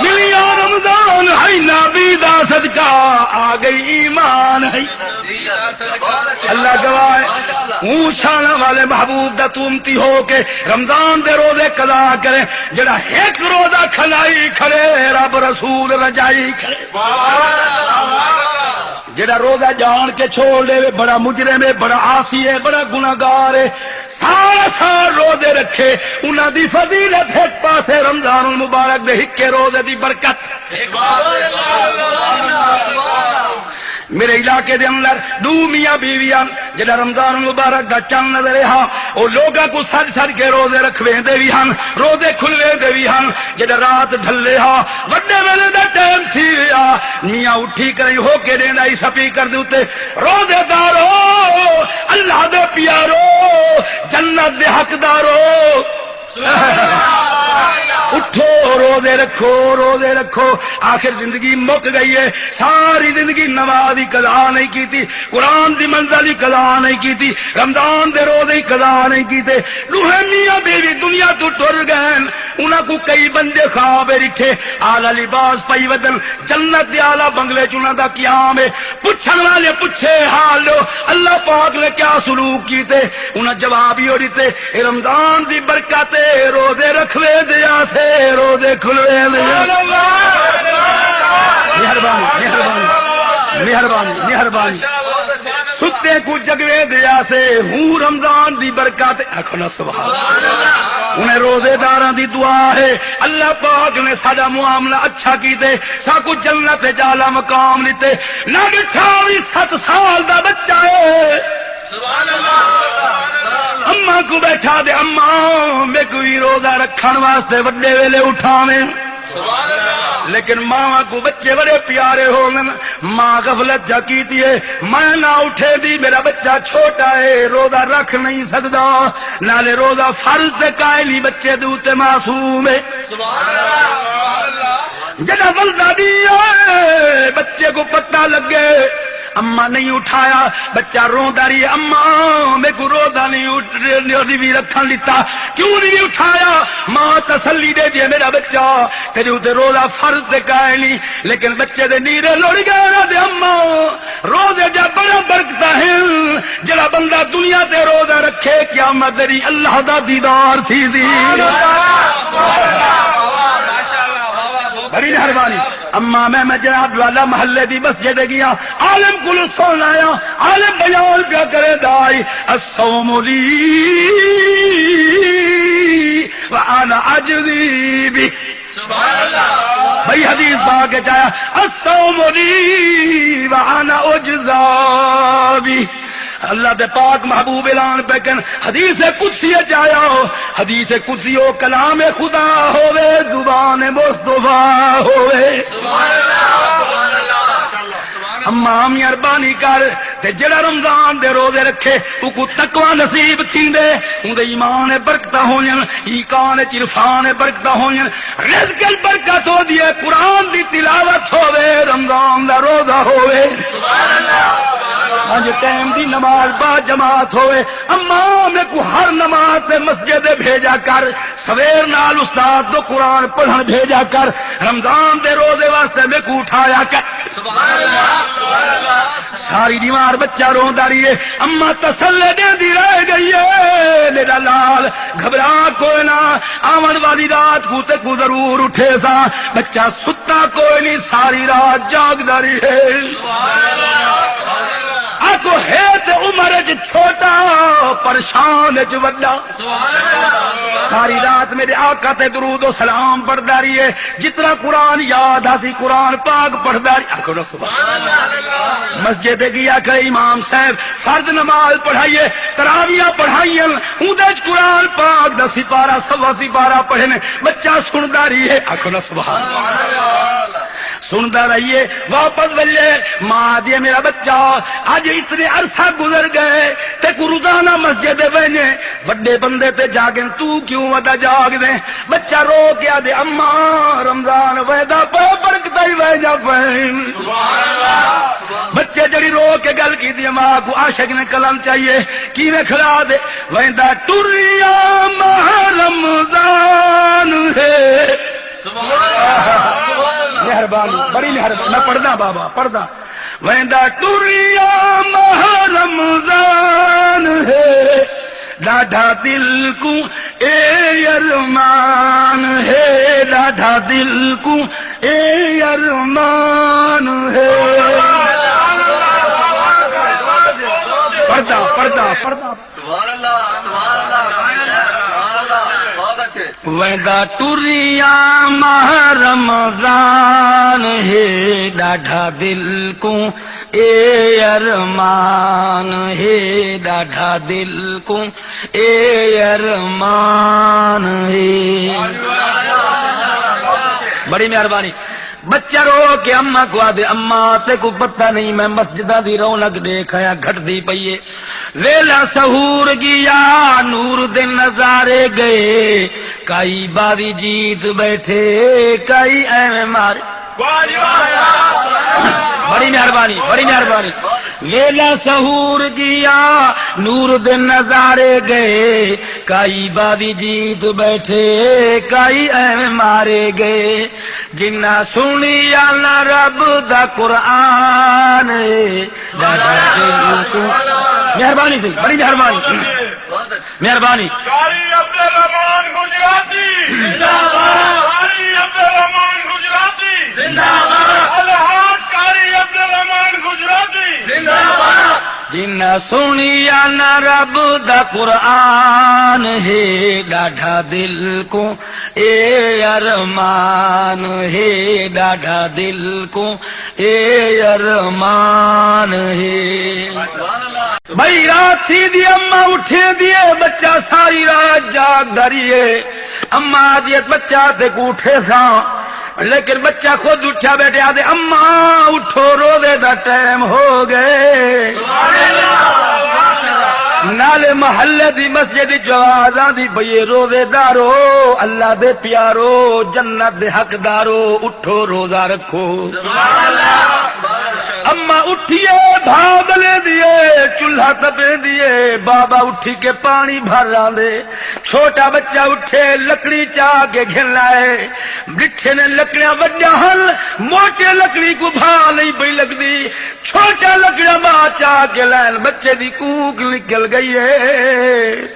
ملیا رمضان ہے نبی دا صدقہ، آ گئی ایمان ہے۔ اللہ گواہ ہے۔ اوں شاناں والے محبوب دا توں امتی ہو کے رمضان دے روزے قضا کرے، جڑا ہک روزہ کھلائی کھڑے، رب رسول رجائی کھڑے۔ جڑا روزہ جان کے چھوڑ ݙے، بڑا مجرم ہے، بڑا عاصی ہے، بڑا گناہگار ہے۔ سارا سال روزے رکھے، انہاں دی فضیلت ہک پاسے، رمضان المبارک دے ہکے روزے دی برکت۔ میرے علاقے دے اندر ݙو میاں بیوی ہن، جݙاں رمضان المبارک دا چن نظر ہا، او لوکاں کوں سݙ سݙ کے روزے رکھویندے وی ہن، روزے کھلویندے وی ہن۔ جݙاں رات ڈھلے ہا، وݙے ویلے دا ٹائم تھی ویا، میاں اٹھی کریں ہوکے ݙیندا ہئی سپیکر دے اتے، "روزے دارو، اللہ دے پیارو، جنت دے حقدارو۔" اٹھو، روزے رکھو، روزے رکھو۔ آخر زندگی مک گئی ہے، ساری زندگی نماز دی قضا نہیں کیتی، قرآن دی منزل دی قضا نہیں کیتی، رمضان دے روزے دی قضا نہیں کیتے۔ ݙوہیں میاں بیوی دنیا توں ٹر ڳئے۔ انہاں کوں کئی بندے خواب ݙٹھے، اعلیٰ لباس پائی ودن، جنت دے اعلیٰ بنگلے چ انہاں دا قیام ہے۔ پچھݨ والے پچھے، "حال ݙیو، اللہ پاک نے کیا سلوک کیتے؟" انہاں جواب ایہو ݙتے، "اے رمضان دی برکت ہے، روزے رکھویندے آسے، روزے کھلویندے آسے۔" مہربانی، مہربانی، مہربانی، مہربانی۔ ستے کوں جگویندے آسے، ہوں رمضان دی برکت۔ آکھو نا سبحان اللہ۔ انہیں روزے داراں دی دعا ہے، اللہ پاک نے ساݙا معاملہ اچھا کیتے، ساکوں جنت وچ اعلیٰ مقام ݙتے۔ نہ ݙٹھا وی ست سال دا بچہ ہے۔ سبحان اللہ۔ اماں کوں ٻیٹھا دے، "اماں، میکوں وی روزہ رکھݨ واسطے وݙے ویلے اٹھاویں۔" لیکن ماواں کوں بچے وݙے پیارے ہوون، ماں غفلت جا کیتی ہے، میں نہ اٹھیندی، میرا بچہ چھوٹا ہے، روزہ رکھ نہیں سڳدا، نالے روزہ فرض تے کائنی، بچے دے اتے معصوم ہے۔ جݙاں ولدا ݙینہہ آئے، بچے کوں پتہ لڳے، اماں نہیں اٹھایا، بچہ روندا رہی، "اماں، میکوں روزہ نہیں اٹھ-، نہیں وی رکھݨ ݙتا، کیوں نہیں اٹھایا؟" ماں تسلی ݙیندی ہے، "میرا بچہ، تیݙے اتے روزہ فرض تے کائنی۔" لیکن بچے دے نیرے لڑ ڳئے، آہدے، "اماں، روزے دیاں بڑیاں برکتاں ہن، جڑا بندہ دنیا تے روزہ رکھے، قیامت دے ݙینہہ اللہ دا دیدار تھیسی۔" بڑی مہربانی۔ اماں، میں، میں جناب والا محلے دی مسجد ڳیا، عالم کولوں سݨ آیا، عالم بیان پیا کریندا ہئی، "الصوم لی وانا اجزی بہ۔ سبحان اللہ۔ بھئی حدیث پاک وچ آیا، الصوم لی وانا اجزی بہ۔ اللہ دے پاک محبوب اعلان پہ کن، حدیث قدسی وچ آیا ہو، حدیث قدسی او کلام خدا ہووے، زبان مصطفیٰ ہووے۔ سبحان اللہ، سبحان اللہ، سبحان اللہ۔ اماں مہربانی کر، تے جیڑھا رمضان دے روزے رکھے، اوکوں تقوی نصیب تھیندے، اوندے ایمان برکتاں ہونجن، ایقان اچ عرفان برکتاں ہونجن، رزق اچ برکت ہوندی ہے، قرآن دی تلاوت ہووے، رمضان دا روزہ ہووے، پنج ٹائم دی نماز با جماعت ہووے۔ اماں میکوں ہر نماز تے مسجد بھیجا کر، سویر نال استاد توں قرآن پڑھݨ بھیجا کر، رمضان دے روزے واسطے میکوں اٹھایا کر۔ سبحان اللہ، سبحان اللہ۔ ساری دیوار بچہ روندا رہیے، اماں تسلے ݙیندی رہ ڳئی ہے، میݙا لال گھبرا کوئی نہ، آوݨ والی رات کوں تیکوں ضرور اٹھیساں۔ بچہ ستا کوئی نہیں، ساری رات جاڳدا رہیے۔ سبحان اللہ، سبحان اللہ۔ آکھو ہے تے عمر اچ چھوٹا، پر شان اچ وݙا۔ ساری رات میݙے آقا تے درود و سلام پڑھدا رہیے، جتنا قرآن یاد آسی قرآن پاک پڑھدا رہیے۔ آکھو نا سبحان اللہ۔ مسجد گیا کہ امام صاحب فرض نماز پڑھائیے، تراویاں پڑھائیاں، اوندے اچ قرآن پاک دا سپارہ، سوا سپارہ پڑھے نے، بچہ سندا رہیے۔ آکھو نا سبحان اللہ۔ سندا رہیے، واپس ولے، ماں آدھی ہے، میرا بچہ، اج اتنے عرصہ گزر گئے، تیکوں روزانہ مسجد ونڄے، وݙے بندے تے جاڳن، توں کیوں ودا جاڳدیں؟ بچہ رو کے آدھے، اماں، رمضان ویندا پئے، برکتاں ہی ویندیاں پئن۔ بچے جڑی رو کے گل کیتی، ماں کوں عاشق نے قلم چاہیے، کیویں کھڑا دے، ویندا ٹریا ماہ رمضان ہے۔ سبحان اللہ، سبحان اللہ۔ مہربانی، بڑی مہربانی۔ میں پڑھدا بابا، پڑھدا۔ ویندا ٹریا ماہ رمضان ہے، ݙاڈھا دل کوں اے ارمان ہے، ݙاڈھا دل کوں اے ارمان ہے۔ پڑھدا، پڑھدا، پڑھدا۔ سبحان اللہ، سبحان اللہ، سبحان اللہ، بہت اچھے۔ ویندا ٹریا ماہ رمضان ہے، ݙاڈھا دل کوں اے ارمان ہے، ݙاڈھا دل کوں اے ارمان ہے۔ بڑی مہربانی۔ بچہ رو کے اماں کوں آدھے، اماں، تیکوں پتہ نہیں، میں مسجداں دی رونق ݙیکھ آیا، گھٹدی پئی ہے۔ ویلا سحور گیا، نور دے نظارے گئے، کئی باوی جیت بیٹھے، کئی ایویں مارے۔ بڑی مہربانی، بڑی مہربانی۔ ویلا سحور گیا، نور دے نظارے گئے، کئی باوی جیت بیٹھے، کئی ایویں مارے گئے۔ جنہاں سنیا نہ رب دا قرآن، ݙاڈھا دل کوں۔ مہربانی سئیں، بڑی مہربانی۔ مہربانی۔ قاری عبدالرحمان گجراتی۔ زندہ باد۔ قاری عبدالرحمان گجراتی۔ زندہ باد۔ الحاج قاری عبدالرحمان گجراتی۔ زندہ باد۔ جنہاں سنیا نہ رب دا قرآن ہے، ݙاڈھا دل کوں اے ارمان ہے، ݙاڈھا دل کوں اے ارمان ہے۔ بھئی رات تھیندی، اماں اٹھیندی ہے، بچہ ساری رات جاڳدا رہیے۔ اماں آدھی ہے، بچہ تیکوں اٹھیساں، لیکن بچہ خود اٹھیا ٻیٹھے، آدھے، اماں اٹھو، روزے دا ٹائم ہو ڳئے۔ نالے محلے دی مسجد اچ آواز آندی پئی ہے، روزے دارو، اللہ دے پیارو، جنت دے حقدارو، اٹھو، روزہ رکھو۔ اماں اٹھیے، بھا ٻلیندی ہے، چولہا تپیندی ہے، بابا اٹھی کے پاݨی بھر آندے۔ چھوٹا بچہ اٹھے، لکڑی چا کے گھن آئے۔ ݙٹھے نے لکڑیاں وݙیاں ہن، موٹے لکڑی کوں بھا نہیں پئی لڳدی۔ چھوٹا لکڑیاں ٻاہر چا کے لین، بچے دی کوک نکل ڳئی ہے۔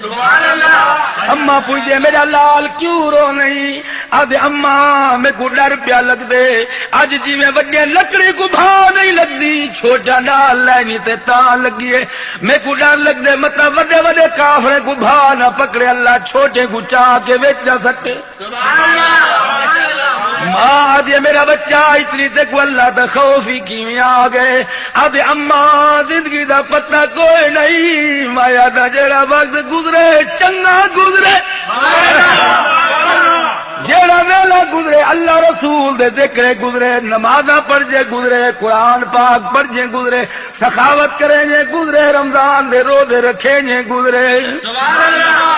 سبحان اللہ۔ اماں پچھدے، میݙا لال کیوں رو نہیں؟ آہدے، اماں، میکوں ݙر پیا لڳدے، اڄ جیویں وݙیاں لکڑی کوں بھا نہیں لڳدی، چھوٹیاں ݙال لینی تے تاں لڳی ہے۔ میکوں ݙر لڳدے متاں وݙے وݙے کافریں کوں بھا نہ پکڑے، اللہ چھوٹیں کوں چا کے وچ نہ سٹے۔ سبحان اللہ۔ ماں آہدی، میرا بچہ، اتنی تیکوں اللہ دا خوف ہی کیویں آ ڳئے؟ آہدے، اماں، زندگی دا پتہ کوئی نہیں، میں آہداں جیڑھا وقت گزرے چنڳا گزرے، جیڑھا ویلا گزرے اللہ رسول دے ذکر گزرے، نمازاں پڑھجے گزرے، قرآن پاک پڑھجے گزرے، سخاوت کریں جے گزرے، رمضان دے روزے رکھیں جے گزرے۔ سبحان اللہ۔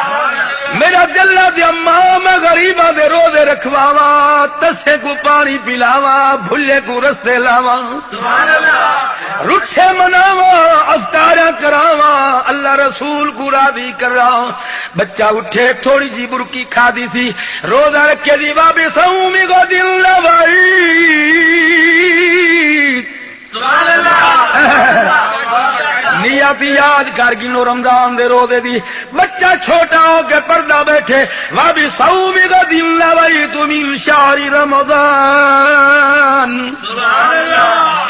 میرا دل نہ دیا ماں، میں غریباں دے روزے رکھواواں، تسے کوں پاݨی پلاواں، بھلے کوں رستے لاواں۔ سبحان اللہ۔ رٹھے مناواں، افطاراں کراواں، اللہ رسول کوں راضی کراں۔ بچہ اٹھے، تھوڑی جی برکی کھادی سی، روزہ رکھے دی، وابصوم غد لبیک۔ سبحان اللہ۔ نیت یاد کر گھنو رمضان دے روزے دی۔ بچہ چھوٹا ہو کے پڑھدا ٻیٹھے، وابصوم غد نویت من شہر رمضان۔ سبحان اللہ۔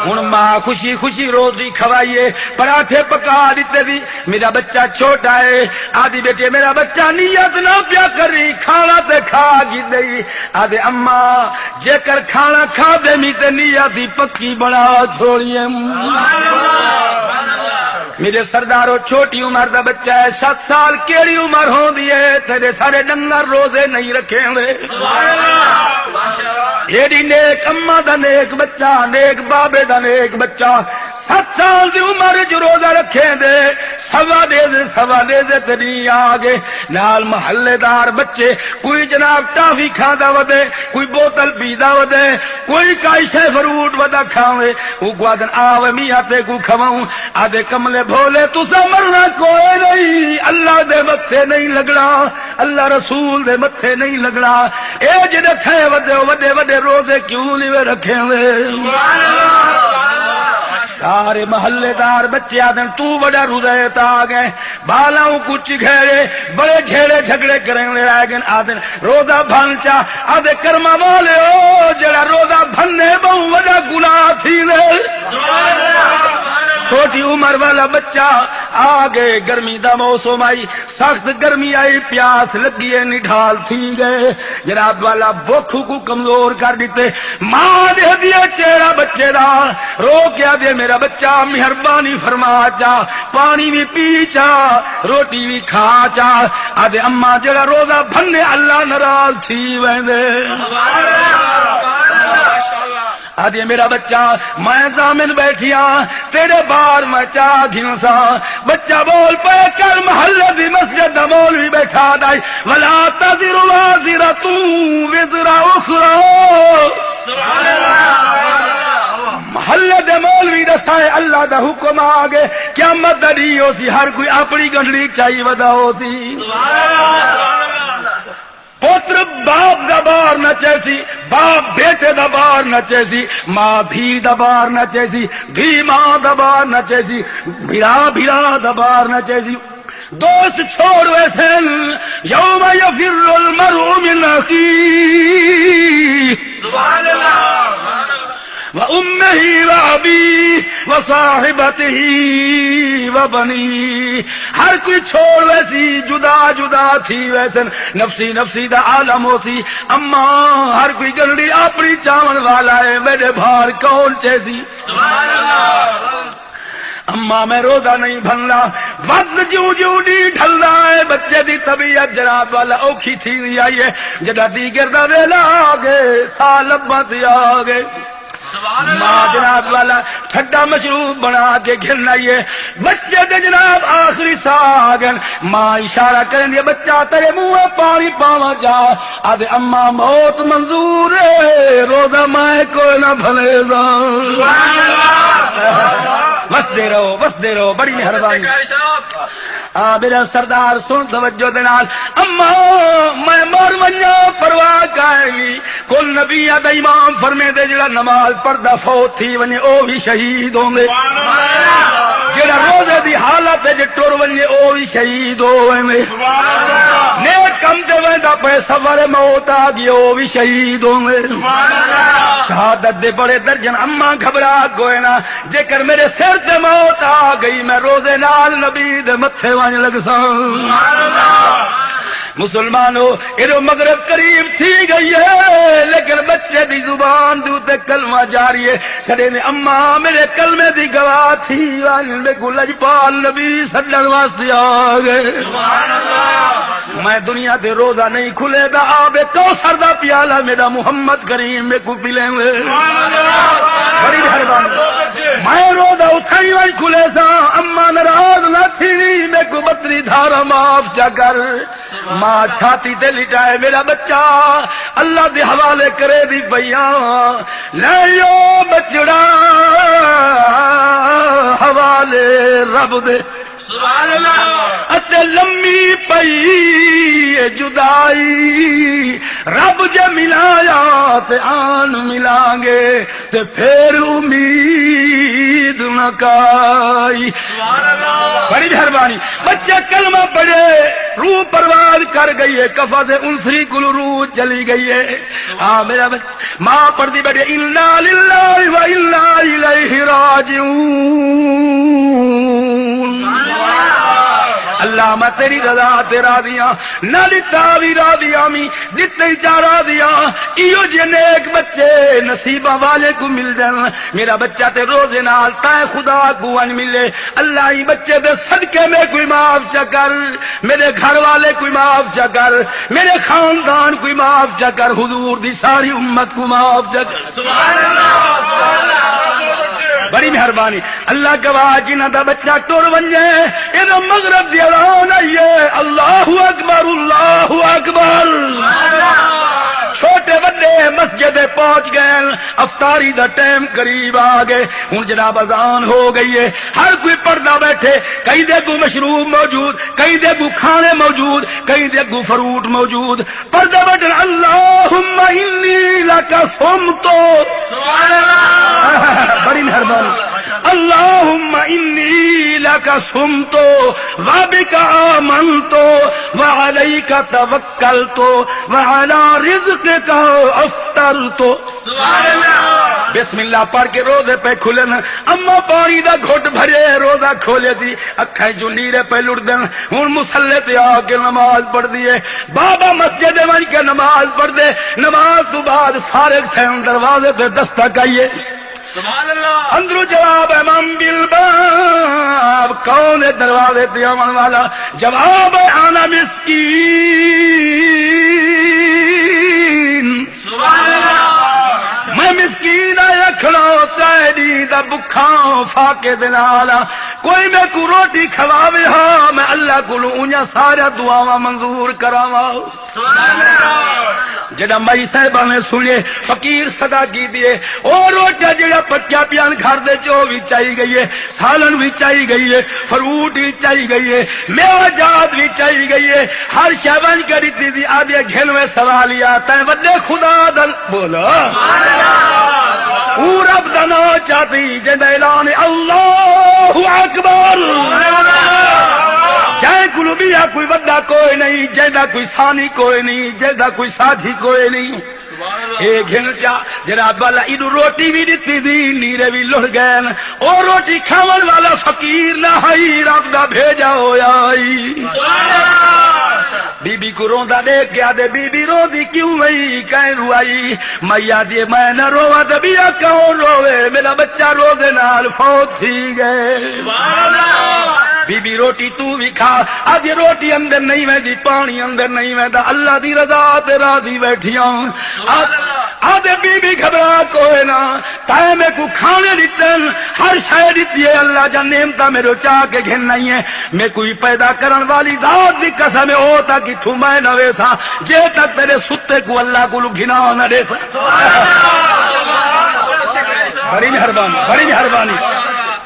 ہݨ ماں خوشی خوشی روٹی کھوائیے، پراٹھے پکا ݙتے دی۔ میرا بچہ چھوٹا ہے، آہدی، بیٹے، میرا بچہ نیت نہ پیا کری، کھانا تے کھا گھدے۔ آہدے، اماں، جیکر کھانا کھادے می تے نیت دی پکی بݨا چھوڑی ایم۔ میرے سردارو، چھوٹی عمر دا بچہ ہے، ست سال کیڑھی عمر ہوندی ہے؟ تیݙے سارے ݙنگر روزے نہیں رکھیندے۔ ایݙی نیک اماں دا نیک بچہ، نیک بابے دا نیک بچہ، ست سال دی عمر وچ روزہ رکھیندے، سوا ݙیہدے، سوا ݙیہدے تے ݙینہہ آ ڳئے۔ نال محلے دار بچے، کوئی جناب ٹافی کھاندا ودے، کوئی بوتل پیندا ودے، کوئی کائی شے فروٹ ودا کھاوے۔ اوکوں آہدن، آ وے میاں، تیکوں کھواؤں۔ آہدے، کملے بھولے، تساں مرݨا کوئی نہیں، اللہ دے متھے نہیں لڳݨا، اللہ رسول دے متھے نہیں لڳݨا۔ اے جیڑھے تھئے ودے ہو، وݙے وݙے روزے کیوں نہیں وے رکھیندے؟ سارے محلے دار بچے آہدن، توں وݙا روزہ ہے تاں آ ڳئے۔ ٻالاں کوں چگھیڑے، بڑے جھیڑے جھڳڑے کریندے رہ ڳئے۔ آہدن، روزہ بھن چا۔ آہدے، کرماں والے او، جیڑھا روزہ بھنے ٻہوں وݙا گناہ تھیندے۔ چھوٹی عمر والا بچہ آ ڳئے، گرمی دا موسم آئی، سخت گرمی آئی، پیاس لڳی ہے، نڈھال تھی ڳئے۔ جناب والا بکھ کوں کمزور کر ݙتے۔ ماں ݙیہدی ہے چہرہ بچے دا، رو کے آہدی ہے، میرا بچہ، مہربانی فرما چا، پاݨی وی پی چا، روٹی وی کھا چا۔ آہدے، اماں، جیڑھا روزہ بھنے، اللہ ناراض تھی ویندے۔ آہدی، میرا بچہ، میں ضامن ٻیٹھی ہاں، تیݙے بار میں چا گھنساں۔ بچہ ٻول پئے، کر محلے دی مسجد دا مولوی ٻیٹھا ݙائی، ولا تزر وازرۃ وزر اخری۔ محلے دے مولوی ݙسائے، اللہ دا حکم آ ڳئے، قیامت دا ݙینہہ ہوسی، ہر کوئی اپݨی گنڈڑی چائی ودا ہوسی۔ پتر باپ دا بار نہ چیسی، باپ بیٹے دا بار نہ چیسی، ماں دھی دا بار نہ چیسی، دھی ماں دا بار نہ چیسی، بھرا بھرا دا بار نہ چیسی۔ دوست چھوڑ ویسن، یوم یفر المرء من اخیہ۔ سبحان اللہ۔ و امہ و ابیہ و صاحبتہ و بنیہ۔ ہر کوئی چھوڑ ویسی، جدا جدا تھی ویسن، نفسی نفسی دا عالم ہوسی۔ اماں، ہر کوئی گنڈی اپݨی چاوݨ والا ہے، میݙے بھار کون چیسی؟ سبحان اللہ۔ اماں، میں روزہ نہیں بھندا۔ وقت جیوں جیوں ݙینہہ ڈھلدا ہے، بچے دی طبیعت جناب والا اوکھی تھیندی آئی ہے۔ جݙاں دیگر دا ویلا آ ڳئے، ساہ لباں تے آ ڳئے۔ سبحان اللہ۔ ماں جناب والا ٹھڈا مشروب بݨا کے گھن آئی ہے۔ بچے دے جناب آخری ساہ آ ڳئے۔ ماں اشارہ کریندی ہے، بچہ، تیݙے منہ پاݨی پاواں جا۔ آہدے، اماں، موت منظور ہے، روزہ میں کوئی نہ بھنیساں۔ سبحان اللہ۔ وسدے رہو، وسدے رہو، بڑی مہربانی۔ آ میرا سردار، سݨ توجہ دے نال، اماں، میں مر ونڄاں، پرواہ کائنی۔ کل نبیاں دا امام فرمیندے، جیڑھا نماز پڑھدا فوت تھی ونڄے، او وی شہید ہوندے۔ جیڑھا روزے دی حالت وچ ٹر ونڄے، او وی شہید ہو ویندے۔ کم تے ویندا پئے، سوارِ موت آ ڳئی، او وی شہید ہووے۔ شہادت دے بڑے درجن، اماں گھبرا کوئے نہ، جے کر میݙے سر تے موت آ ڳئی، میں روضے نال نبی دے متھے ونڄ لڳساں۔ مسلمانو، ایݙو مغرب قریب تھی ڳئی ہے، لیکن ٻچے دی زبان دے اُتے کلمہ جاری ہے۔ سݙیندے، اماں، میݙے کلمے دی گواہ تھی ونڄ، میکوں لجپال نبی سݙݨ واسطے آ ڳئے۔ میں دنیا تے روضہ نہیں کھلے دا، آبِ کوثر دا پیالہ میݙا محمد کریم میکوں پلینوے۔ بڑی مہربانی۔ میں روضہ اتھائیں ونڄ کھلیساں، اماں ناراض نہ تھیویں، میکوں ٻتری دھارا معاف چا کر۔ ماں چھاتی تے لٹائے، میݙا ٻچہ اللہ دے حوالے کریندی پئی آں۔ لے او ٻچڑا حوالے رب دے۔ سبحان اللہ۔ اتے لمی پئی اے جدائی، رب جے ملایا تے آن ملانگے، تے پھر امید نہ کائی۔ سبحان اللہ۔ بڑی مہربانی۔ ٻچے کلمہ پڑھے، روح پرواز کر ڳئی ہے، قفسِ عنصری کولوں روح چلی ڳئی ہے۔ آ میݙا ٻچہ، ماں پڑھدی ٻیٹھی، انا للہ و انا الیہ راجعون۔ اللہ، میں تیری رضا تے راضی ہاں، نہ ݙتا وی راضی ہامی، ݙتے چا راضی ہاں۔ ایہو جے نیک ٻچے نصیباں والے کوں ملدن۔ میݙا ٻچہ تے روضے نال تائیں خدا کوں ونڄ ملے۔ اللہ، ایں ٻچے دے صدقے میکوں معاف چا کر، میݙے گھر والے کوں معاف چا کر، میݙے خاندان کوں معاف چا کر، حضور دی ساری امت کوں معاف چا کر۔ سبحان اللہ۔ بڑی مہربانی۔ اللہ گواہ، جنہاں دا ٻچہ ٹر ونڄے، ایݙو مغرب دی اذان آئی ہے، اللہ اکبر، اللہ اکبر۔ چھوٹے وݙے مسجد پہنچ ڳئے، افطاری دا ٹائم قریب آ ڳئے۔ ہݨ جناب اذان ہو ڳئی ہے، ہر کوئی پڑھدا ٻیٹھے، کہیں دے اڳوں مشروب موجود، کہیں دے اڳوں کھاݨے موجود، کہیں دے اڳوں فروٹ موجود۔ پڑھدا ٻیٹھن، اللہم انی لک صمت۔ سبحان اللہ۔ بڑی مہربانی۔ اللہم انی لک صمت و بک آمنت و علیک توکلت و علی رزقک افطرت۔ سبحان اللہ۔ بسم اللہ پڑھ کے روضے پئے کھلن، اماں پاݨی دا گھٹ بھرے، روضہ کھولے دی، اکھاں چوں نیرے پئے لڑدن۔ ہݨ مصلے تے آ کے نماز پڑھدی ہے۔ بابا مسجد ونڄ کے نماز پڑھدے، نماز توں بعد فارغ تھئن دروازے تے دستک آئی ہے۔ سبحان اللہ۔ اندروں جواب ہے، من بالباب، کون ہے دروازے تے آوݨ والا؟ جواب ہے، انا مسکین۔ سبحان اللہ۔ میں مسکین آں، کھڑا ترائے ݙینہہ دا بکھا آں، فاقے دے نال آں۔ کوئی میکوں روٹی کھواوے ہا، میں اللہ کولوں اونجاں ساریاں دعاواں منظور کراواں۔ سبحان اللہ۔ جݙاں مائی صاحبہ نے سݨیے، فقیر صدا کیتی ہے، او روٹیاں جیڑھیاں پکیاں پیاں گھر دے وچ، او وی چائی ڳئی ہے۔ سالن وی چائی ڳئی ہے، فروٹ وی چائی ڳئی ہے، میوہ جات وی چائی ڳئی ہے، ہر شے ونڄ کے ݙتی دی۔ آہدی ہے، گھن وے سوالیہ، تیں وݙے خدا دا، بولو۔ اوں رب دا ناں چاتی جیندا اعلان ہے، اللہ اکبر۔ جیں کولوں ٻیا کوئی وݙا کوئی نہیں، جیندا کوئی ثانی کوئی نہیں، جیندا کوئی ساجھی کوئی نہیں۔ اے گھن چا، جناب والا، اینوں روٹی وی ݙتی دی، نیرے وی لڑھ ڳئن۔ او روٹی کھاوݨ والا فقیر نہ ہئی، رب دا بھیجا ہویا ہئی۔ بی بی کوں روندا ݙیکھ کے آہدے، بی بی روندی کیوں ہئی؟ کئیں روائی؟ مائی آہدی ہے، میں نہ روواں تے ٻیا کون رووے؟ میݙا ٻچہ روضے نال فوت تھی ڳئے۔ بی بی روٹی توں وی کھا۔ آہدی روٹی اندر نہیں ویندی، پاݨی اندر نہیں ویندا، اللہ دی رضا تے راضی ٻیٹھی آں۔ آ-، آہدے، بی بی گھبرا کوئے نہ، تیں میکوں کھاݨے ݙتن، ہر شے ݙتی ہے، اللہ دیاں نعمتاں میݙو چا کے گھن آئی ہیں۔ میکوں پیدا کرݨ والی ذات دی قسم ہے، او تاں کتھوں میں نہ ویساں، جے تک تیݙے ستے کوں اللہ کولوں گھنا نہ ݙیساں۔ بڑی مہربانی، بڑی مہربانی،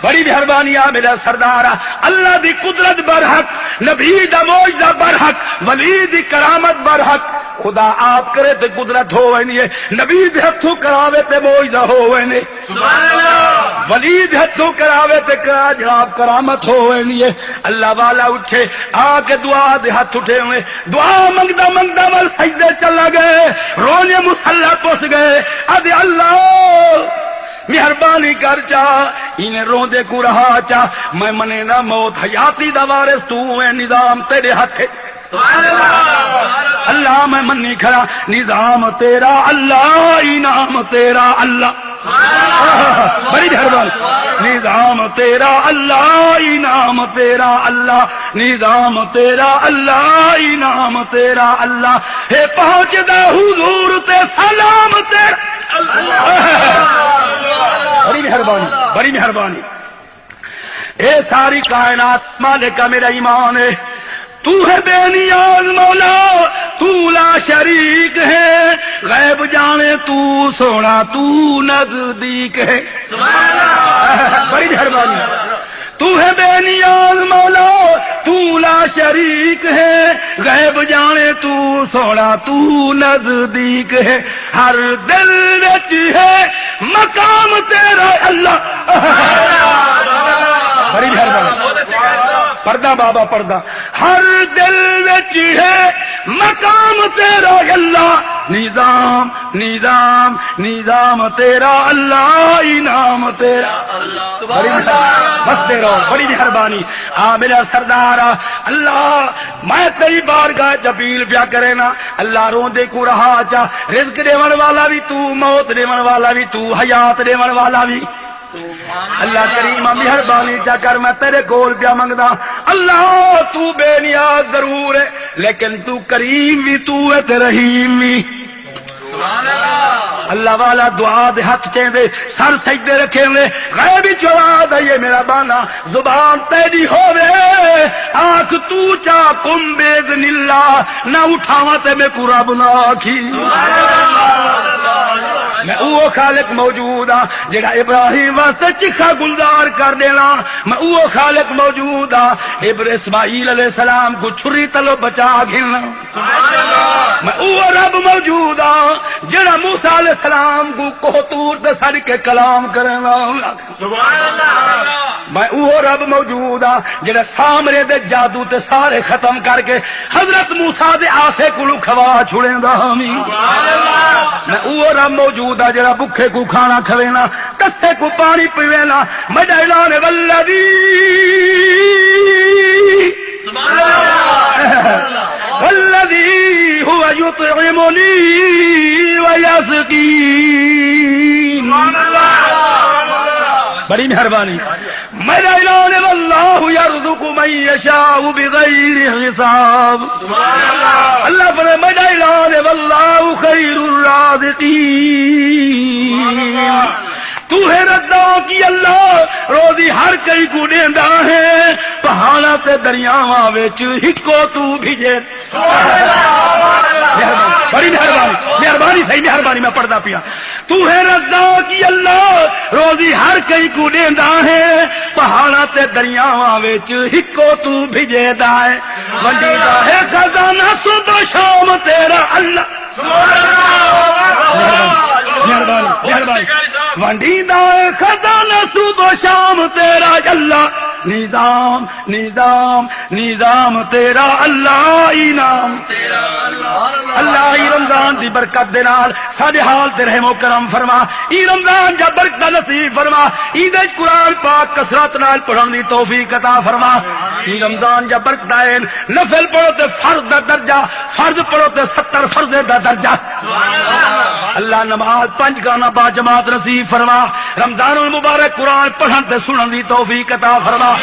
بڑی مہربانی آ میݙا سردار آ۔ اللہ دی قدرت برحق، نبی دا معجزہ برحق، ولی دی کرامت برحق۔ خدا آپ کرے تے قدرت ہو ویندی ہے، نبی دے ہتھوں کراوے تے معجزہ ہو ویندے۔ سبحان اللہ۔ ولی دے ہتھوں کراوے تے کرا جناب کرامت ہو ویندی ہے۔ اللہ والا اٹھے، آ کے دعا دے ہتھ اٹھے ہوئے، دعا منگدا منگدا ول سجدے چلا گئے، رونے مصلا پس گئے، ادے اللہ مہربانی کر چا، اینے روندے کو رہا چا، میں منیندا موت حیاتی دا وارث تو اے، نظام تیرے ہتھ ہے۔ سبحان اللہ۔ اللہ میں منی کھڑا، نظام تیرا اللہ، انعام تیرا اللہ۔ بڑی مہربانی۔ نظام تیرا اللہ، انعام تیرا اللہ، نظام تیرا اللہ، انعام تیرا اللہ۔ ہے پہنچدا حضور تے سلام تیرا۔ بڑی مہربانی، بڑی مہربانی۔ اے ساری کائنات مالک میرا ایمان ہے، تو ہے بے نیاز مولا، تو لا شریک ہے، غیب جانے تو سونا تو نزدیک ہے۔ بڑی مہربانی۔ تو ہے بے نیاز مولا، تو لا شریک ہے، غیب جانے تو سونا تو نزدیک ہے۔ ہر دل وچ ہے مقام تیرا اللہ۔ بڑی مہربانی۔ پڑھدا بابا، پڑھدا۔ ہر دل وچ ہے مقام تیرا اللہ۔ نظام، نظام، نظام تیرا اللہ، انعام تیرا۔ بڑی مہربانی۔ بس تیرا، بڑی مہربانی۔ آ میرا سردار آ، اللہ، میں تیری بارگاہ چ اپیل پیا کرے نا، اللہ روندے کو رہا چا، رزق ݙیوݨ والا وی تو، موت ݙیوݨ والا وی تو، حیات ݙیوݨ والا وی۔ اللہ کریم مہربانی چا کر، میں تیرے کول پیا منگدا۔ اللہ تو بے نیاز ضرور ہے، لیکن تو کریم وی تو ہے تے رحیم وی۔ اللہ والا دعا دے ہتھ چیندے، سر سجدے رکھے ہوئے، غیبی چوا دئیے میرا بانا، زبان تیری ہووے، آکھ تو چا کم باذن اللہ، نہ اٹھاواں تے میکوں رب نہ آکھی۔ میں اوہو خالق موجود ہاں جیڑھا ابراہیم واسطے چکھا گلزار کر ݙینا، میں اوہو خالق موجود ہاں ابر اسماعیل علیہ السلام کوں چھری تلوں بچا گھننا۔ میں اوہو رب موجود ہاں جیڑھا موسیٰ علیہ السلام کوں کوہ طور تے سݙ کے کلام کریندا۔ سبحان اللہ۔ میں اوہو رب موجود ہاں جیڑھا سامرے دے جادو تے سارے ختم کر کے حضرت موسیٰ دے آسے کولوں کھوا چھڑیندا ہاں۔ سبحان اللہ۔ میں اوہو رب موجود ہاں جیڑھا بکھے کوں کھانا کھوینا، تسے کوں پاݨی پیوینا۔ میݙا اعلان ہے، والذی سبحان اللہ۔ والذی ھو یطعمنی و یسقین۔ سبحان اللہ۔ بڑی مہربانی۔ میݙا اعلان ہے، واللہ یرزق من یشاء بغیر حساب۔ سبحان اللہ۔ اللہ فرمائے، میݙا اعلان ہے، واللہ خیر الرازقین۔ سبحان اللہ۔ تو ہے رزاق، اللہ روزی ہر کئی کوں ݙیندا ہے، پہاڑاں تے دریاواں وچ ہکو تو بھیڄے۔ بڑی مہربانی، مہربانی سائیں، مہربانی، میں پڑھدا پیاں۔ تو ہے رزاق، اللہ روزی ہر کئی کوں ݙیندا ہے، پہاڑاں تے دریاواں وچ ہکو تو بھیڄیندا ہے، ونڈیندا ہے خزانہ صبح شام تیرا اللہ۔ مہربانی، مہربانی، مہربانی۔ ونڈیندا ہے خزانہ صبح شام تیرا اللہ۔ نظام، نظام، نظام تیرا اللہ، انعام۔ اللہ ای رمضان دی برکت دے نال ساݙے حال تے رحم و کرم فرما۔ ای رمضان جا برکت نصیب فرما۔ ایندے وچ قرآن پاک کثرت نال پڑھݨ دی توفیق عطا فرما۔ ای رمضان جا برکت آئن، نفل پڑھو تے فرض دا درجہ، فرض پڑھو تے ستر فرض دا درجہ۔ اللہ نماز پنج گانا با جماعت نصیب فرما۔ رمضان المبارک قرآن پڑھݨ تے سݨݨ دی توفیق عطا فرما۔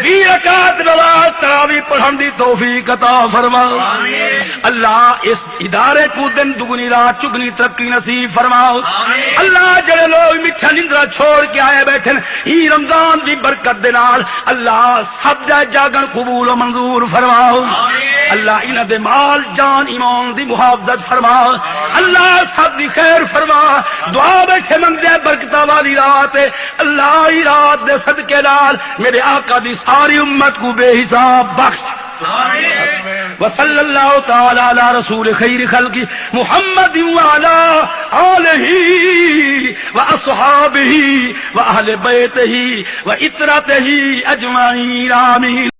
ویہہ رکعت نماز تراویح پڑھݨ دی توفیق عطا فرما۔ اللہ اس ادارے کوں دن دگنی رات چگنی ترقی نصیب فرماؤ۔ اللہ جڑے لوگ مٹھا نندرا چھوڑ کے آئے بیٹھن، ای رمضان دی برکت دے نال اللہ سب دا جاگن قبول و منظور فرماؤ۔ اللہ انہاں دے مال، جان، ایمان دی محافظت فرما۔ اللہ سب دی خیر فرما۔ دعا بیٹھے منگدے برکتاں والی رات ہے۔ اللہ ای رات دے صدقے نال میرے آقا دی ساری امت کو بے حساب بخش۔ وصلی اللہ تعالی علی رسول خیر خلق محمد وعلی آلہ واصحابہ واہل بیتہ وعترتہ اجمعین، آمین۔